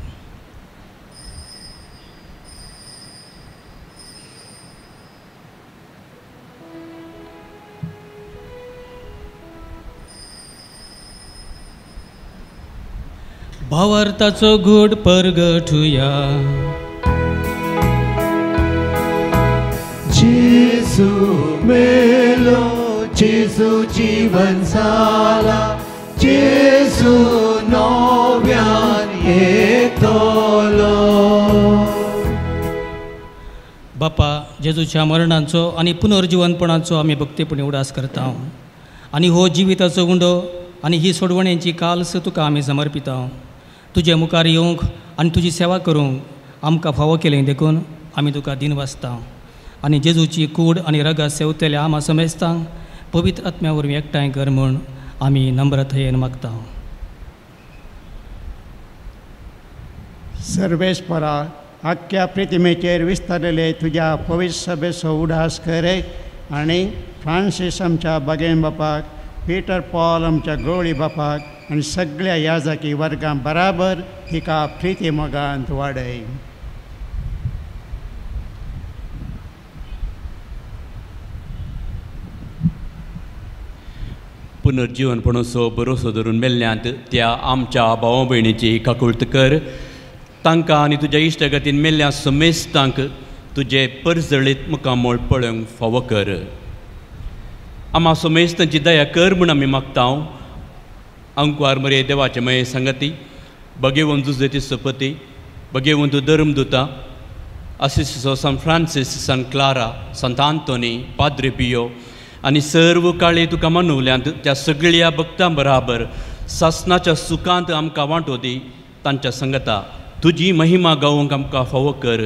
भावार्थाचो गूढ परगटुया. जेजू मेलो, जेजू जीवन जाला, जेजू नव्यान येतलो. बापा, जेजूच्या मरणाचो आनी पुनर्जिवनपणाचो आमी भक्तीपणी उडास करता आनी हो जिविताचो उंडो आनी ही सोडवणेची काल्स तुका आमी समर्पिता. तुजे मुखार येवंक आनी तुजी सेवा करूंक आमकां फावो केलें देखून आमी तुका दिनवासता आनी जेजूची कूड आनी रगत सेवतल्या आमा समेस्तांक पवित्र आत्म्या वरवीं एकठांय कर म्हूण आमी नम्रतायेन मागता. सर्वेस्परा, आख्ख्या प्रतिमेचेर विस्तारलेले तुज्या पवित्र सभेचो उडास करे आनी फ्रांसीस आमच्या बागेन बापाक, पीटर पॉल आमच्या गवळी बापाक आनी सगळ्या याजकी वर्गां बराबर हिका प्रिती मोगांत वाडय. पुनर्जिवनपणाचो भरोसो धरून मेल्ल्यांत त्या आमच्या भावा भयणीची काकुळट कर. तांकां आनी तुज्या इश्टागतीन मेल्ल्या समेस्तांक तुजे परजळीत मुखामळ पळोवंक फावो कर. आमा समेस्तांची दया कर म्हूण आमी मागता. अंकवार मरे देवाचे मये संगती, बगेवन जुजेती सपती, बगेवन तूं धर्म दुता, आसिसो San Francis, San Clara, Sant Anthony, Padre Pio आनी सर्व काळे तुका मनवल्यांत त्या सगळ्या भक्तां बराबर सासनाच्या सुखांत आमकां वांटो दी. तांच्या संगता तुजी महिमा गावंक आमकां फावो कर,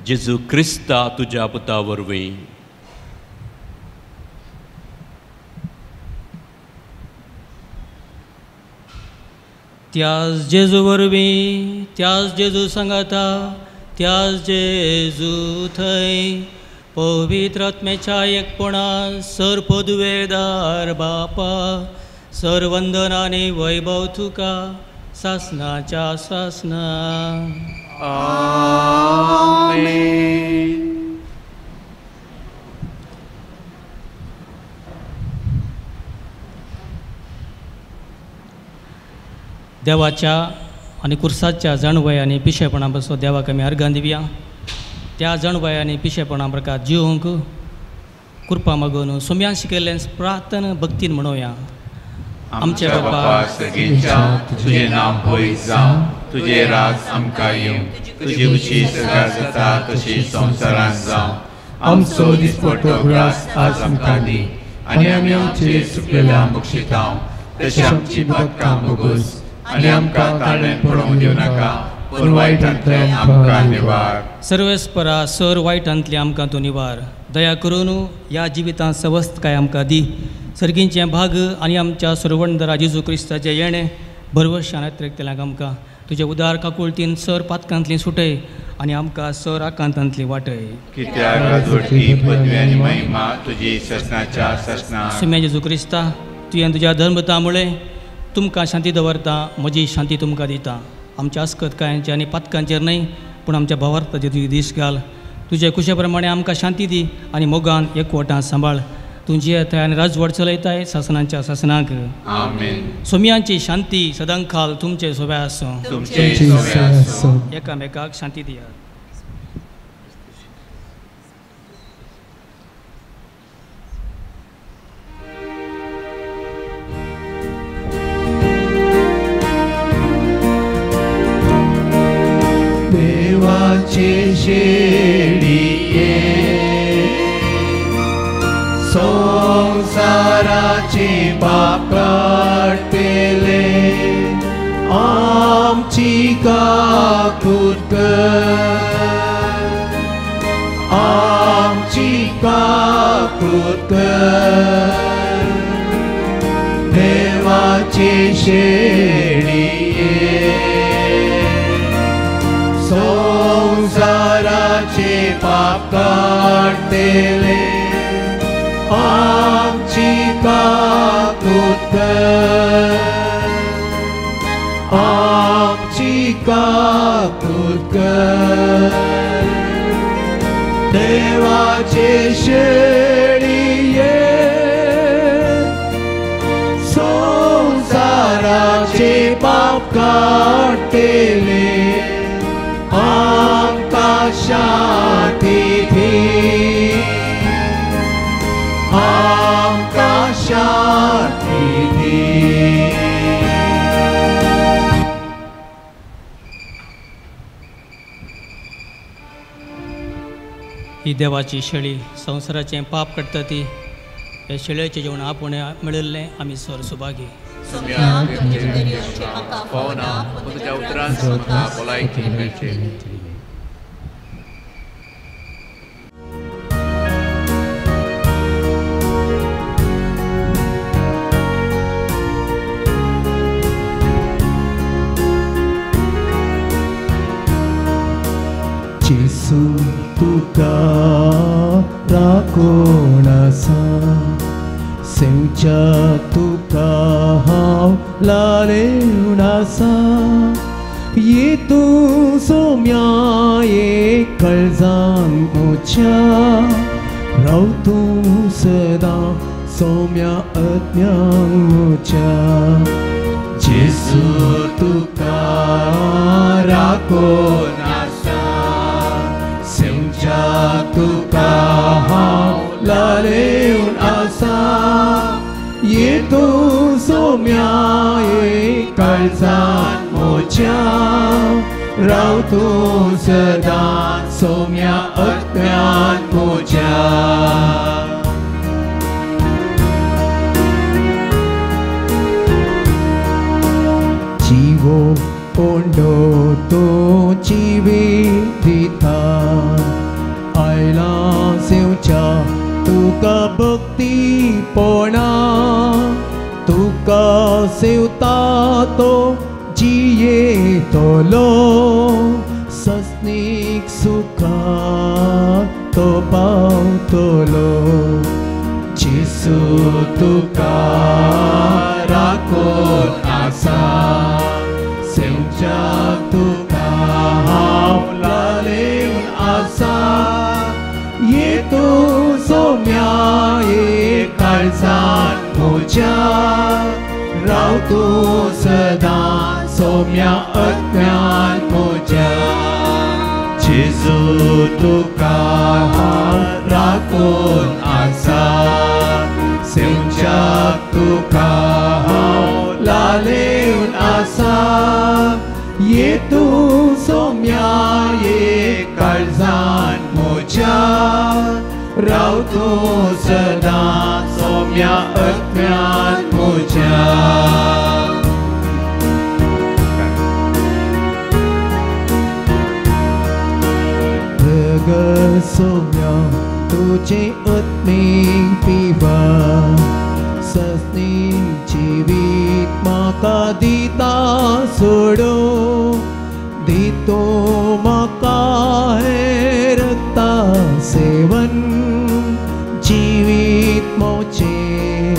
जेजू क्रिस्ता तुज्या पुता वरवीं. त्याच जेजू वरवीं, त्याच जेजू सांगाता, त्याच जेजू थंय पवित्र आत्म्याच्या एकपणा सर पदवेदार बापा सर वंदन आनी वैभव तुका सासनाच्या सासना. आमेन. देवाच्या आनी कुर्साच्या जाणवय आनी पिशेपणा बसो देवाक आमी अर्गां दिवया. त्या जाणवय आनी पिशेपणा प्रकार जिवंक कृपा मागून सोम्यान शिकयल्ल्यान प्रार्थना भक्तीन म्हणोया. आमच्या बापा सर्गीच्या, तुजें नांव पवित्र जावं, तुजें राज आमकां येवं, तुजी उची स्वर्गार जाता तशी संवसारांत जावं. आमचो दिसपट्टो ग्रास आज आमकां दी आनी आमी आमचे सुकलेल्या बक्षितांव तशी आमची पातकां भोगोस आनी आमकां ताणें पडोवंक दिवं नाका, पूण वायटांतल्यान आमकां निवार. सर्वेस्परा सर वायटांतली आमकां तूं निवार. दया करून ह्या जिवितांत सवस्तकाय आमकां दी. सर्गींचें भाग आनी आमच्या सरवणदरा जेजू क्रिस्ताचें येणें भरवशान अत्रेकतल्यांक आमकां तुजे उदार काकुळतीन सर पातकांतली सुटय आनी आमकां सर आकांतांतली वाटय. कित्याक राजवटी पदवी आनी महिमा तुजी ससनाच्या ससना. सुम्या जेजू क्रिस्ता, तुवें तुज्या धर्मता मुळे तुमकां शांती दवरता, म्हजी शांती तुमकां दिता. आमच्या अस्कतकायांचेर आनी पातकांचेर न्हय, पूण आमच्या भावार्थाचेर तुजी दीस घाल. तुजे कुशे प्रमाणे आमकां शांती दी आनी मोगान एकवटान सांबाळ. तूं जियेताय आनी राजवट चलयताय सासनाच्या सासनाक. आमेन. सोम्यांची शांती सदांकाल तुमचे सोबे आसूं. तुमचे सोबे आसूं. एकामेकाक शांती दियात. देवाचे शेळये संसाराचे पाप काडटले, आमची काकूट कर, आमची काकूट कर. देवाचे शेळये संसाराचे पाप काडटले, आमची काकूट कर, आमची काकूट कर. देवाचे शेळये संसाराचे पाप काडटले, आमकां शांती दी, आमकां शांती दी. ही देवाची शेळी संवसाराचें पाप काडटा ती ह्या शेळयेचें जेवण आपूण मेळिल्लें आमी सर सुभागी. जेजू तुका राखून आसा, सेवच्या तुका हांव लालेवन आसा. ये तूं सोम्या एक काळजान म्हज्या, राव तूं सदां सोम्या आत्म्यान म्हज्या. जेजू तुका राखून आसा, सेवच्या तुका हांव लालेवन आसा. ये तूं सोम्या एक काळजान म्हज्या, राव तूं सदां सोम्या आत्म्यान म्हज्या. पूण तूं जिवीत दिता आयला सेवच्या तुका भक्तीपणा तुका सेवता तो जियेतलो सस्नीक सुखा तो पावतलो जेसू तुका राखून आसा सेवच्याक तुका हांव लालेवन आसा ये तूं सोम्या एक काळजान म्हज्या राव तूं सदां सोम्या आत्म्यान म्हज्या जेजू तुका हांव राखून आसा सेवच्याक तुका हांव लालेवन आसा ये तूं सोम्या एक काळजान म्हज्या राव तूं सदां सोम्या आत्म्यान म्हज्या. सोम्या तुझे आत्मीक पिवा सस्नीक जिवीत म्हाका दिता सोडो दितो म्हाका हें रक्ता सेवन जिवीत मोचें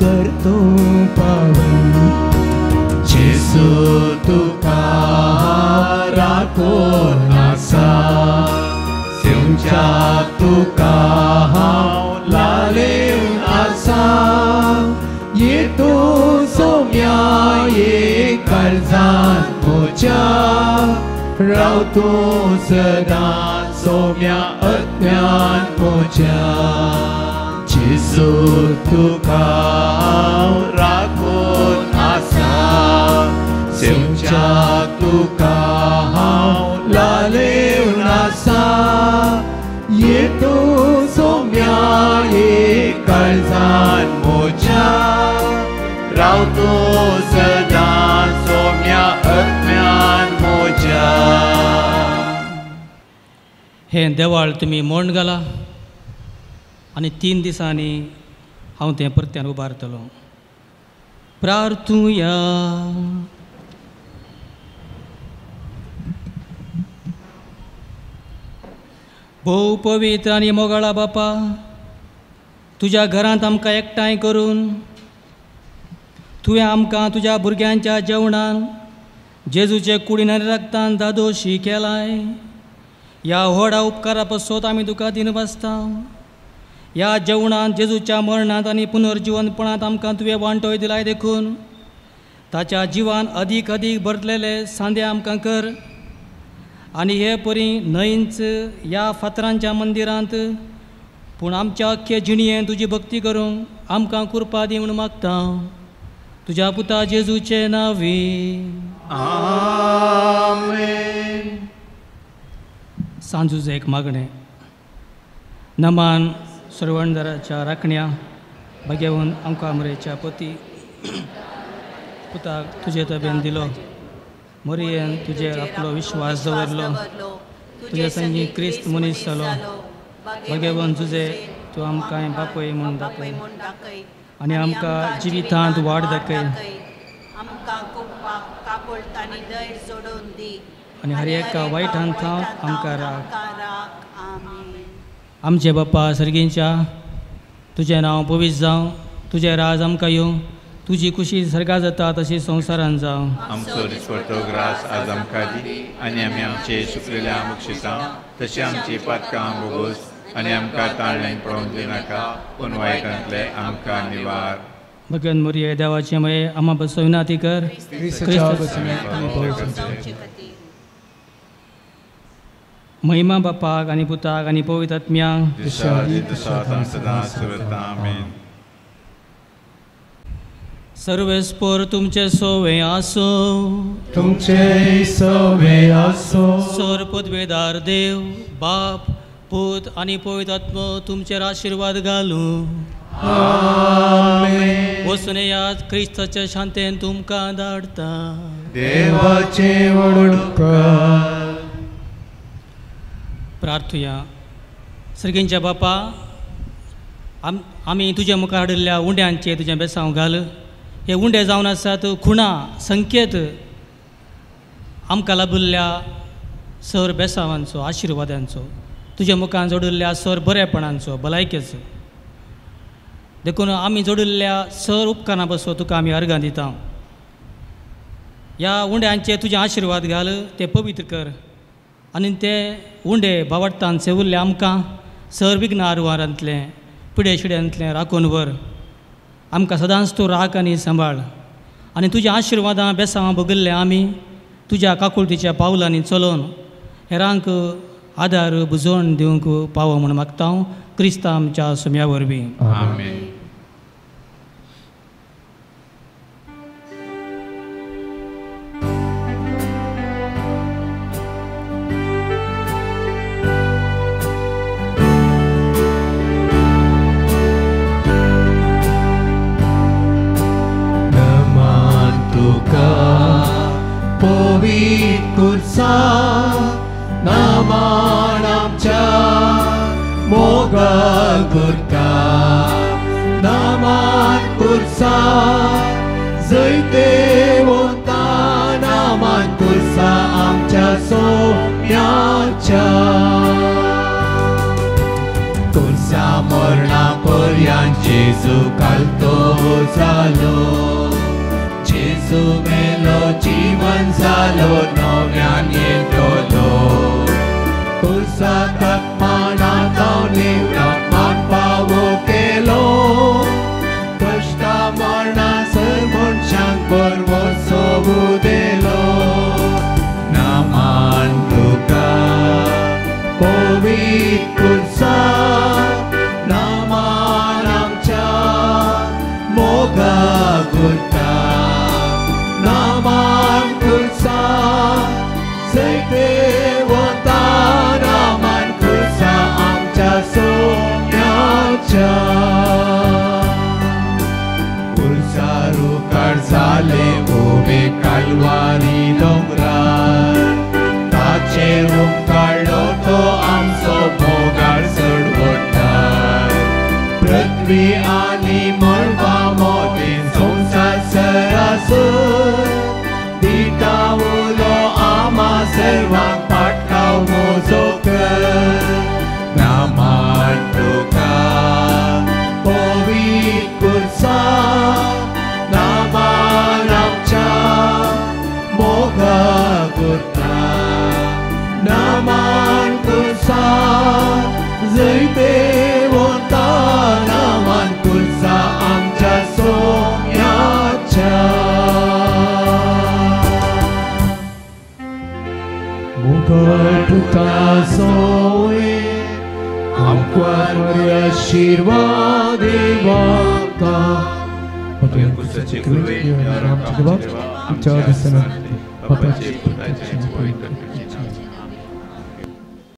कर तूं पावन जेसू तुका राखून आसा सेवच्याक तुका हांव लालेवन आसा ये तूं सोम्या एक काळजान म्हज्या राव तूं सदां सोम्या आत्म्यान म्हज्या जेसू तुका हांव राखून आसा सेवच्याक तुका हांव लालेवन आसा ये तूं सोम्या एक काळजान म्हज्या राव तूं सदां सोम्या आत्म्यान म्हज्या. हें देवाळ तुमी मोड घाला आनी 3 दिसांनी हांव तें परत्यान उबारतलो. प्रार्थुया. भोव पवित्र आनी मोगाळा बापा, तुज्या घरांत आमकां एकठांय करून तुवें आमकां तुज्या भुरग्यांच्या जेवणान जेजूचे कुडीन आनी रक्तान दादोशी केलाय. ह्या व्हडा उपकारा पासत आमी तुका दिनवासता. ह्या जेवणान जेजूच्या मरणांत आनी पुनर्जिवनपणांत आमकां तुवें वांटोय दिलाय देखून ताच्या जिवान अदीक अदीक भरलेले सांदे आमकां कर आनी हे परी न्हंयच ह्या फातरांच्या मंदिरांत पूण आमच्या अख्खे जिणयेन तुजी भक्ती करूंक आमकां कृपा दी म्हूण मागता. तुज्या पुता जेजूचे नांवी आमेन. सांजूचें एक मागणें. नमान सरवणदाराच्या राखण्या भाग्यवन आमकां आमरेच्या पती पुताक तुजे तबेन दिलो. मोरयेन तुजेर आपलो विश्वास दवरलो. तुजे संगी क्रिस्त मनीस जालो. भाग्यवन तुजे तूं आमकां बापय म्हूण दाखय आनी आमकां जिवितांत वाड दाखय आनी हर एका वायटान थावन आमकां राख. आमचे बाप्पा सर्गींच्या, तुजें नांव पवित्र जावं, तुजें राज आमकां येवं, तुजी खुशी सर्गा जाता तशी संवसारान जावं. आमचो दिसपट्टो ग्रास आज आमकां दी आनी आमी आमचे सुकलेल्या बक्षिसां तशें आमची पातकां भोगोस आनी आमकां ताळण्यान पळोवंक दिनाका पूण वायटांतले आमकां निवार. भगवान मोरये देवाचे मये आमा बसो विनाती कर. महिमा बापाक आनी पुताक आनी पवित्र आत्म्याक. सर्वेस्पोर तुमचे सोवे आसो, तुमचे सोवे आसो. सर पदवेदार देव बाप पूत आनी पवित्र आत्मो तुमचेर आशिर्वाद घालूं. आमेन. वचून येयात, क्रिस्ताच्या शांतेन तुमकां धाडटा. देवाचे वडकार. प्रार्थुया. सर्गींच्या बापा, आमी तुज्या मुखार हाडिल्ल्या उंड्यांचे तुजें बेसांव घाल. हे उंडे जावन आसात खुणा संकेत आमकां लाबिल्ल्या सर बेसावांचो, आशिर्वादांचो, तुज्या मुखार जोडिल्ल्या सर बरेपणांचो, भलायकेचो. देखून आमी जोडिल्ल्या सर उपकारां बसो तुका आमी अर्गां दिता. ह्या उंड्यांचे तुजे आशिर्वाद घाल, ते पवित्र कर आनी ते उंडे भावार्थान सेवुल्ले आमकां सर विघ्न रुवारांतलें पिडे शिड्यांतलें राखून व्हर. आमकां सदांच तूं राख आनी सांबाळ आनी तुज्या आशिर्वादां बेसांवां भोगिल्ले आमी तुज्या काकुळतीच्या पावलांनी चलोवन हेरांक आदार बुजवण दिवंक पावो म्हूण मागता हांव क्रिस्ता आमच्या सुम्या वरवीं. आमेन. नामान आमच्या मोगाळ करता, नामान कुर्सा जैते वता, नामान कुर्सा आमच्या सोम्याच्या. कुर्सा मरणा पर्यंत जेजू कालतो जालो, जेजू मेलो जीवन जालो नव्यान येतलो. कुर्साक मानांत निवृत्त पावो केलो, कश्टा मरणा सर मनशांक बरवो सोबू दिलो. नामान तुका पवित्र कुर्सा, नामान आमच्या मोगा गुरता, नामान कुर्सा जैते वता, नामान कुर्सा आमच्या सोम्याच्या. कुर्सा रुखार जाले उबे कालवारी दोंगरार, ताचेर काडलो तो आमचो मोगाळ चडवटार. पृथ्वी आनी मळबा मोदें संवसार सरासर दिता उलो आमा सर्वांक पाटकाव मोजो कर. नामान तुका पवित्र कुर्सा, नामान आमच्या मोगा करता, नामान कुर्सा जैते वता, नामान कुर्सा आमच्या सोम्याच्या. मुखार पुता सोये आमकां आशिर्वाद देवाका. कुर्साचे कृपेन आमच्या देवा, आमच्या दिसना बापाचे पुताचे पवित्र.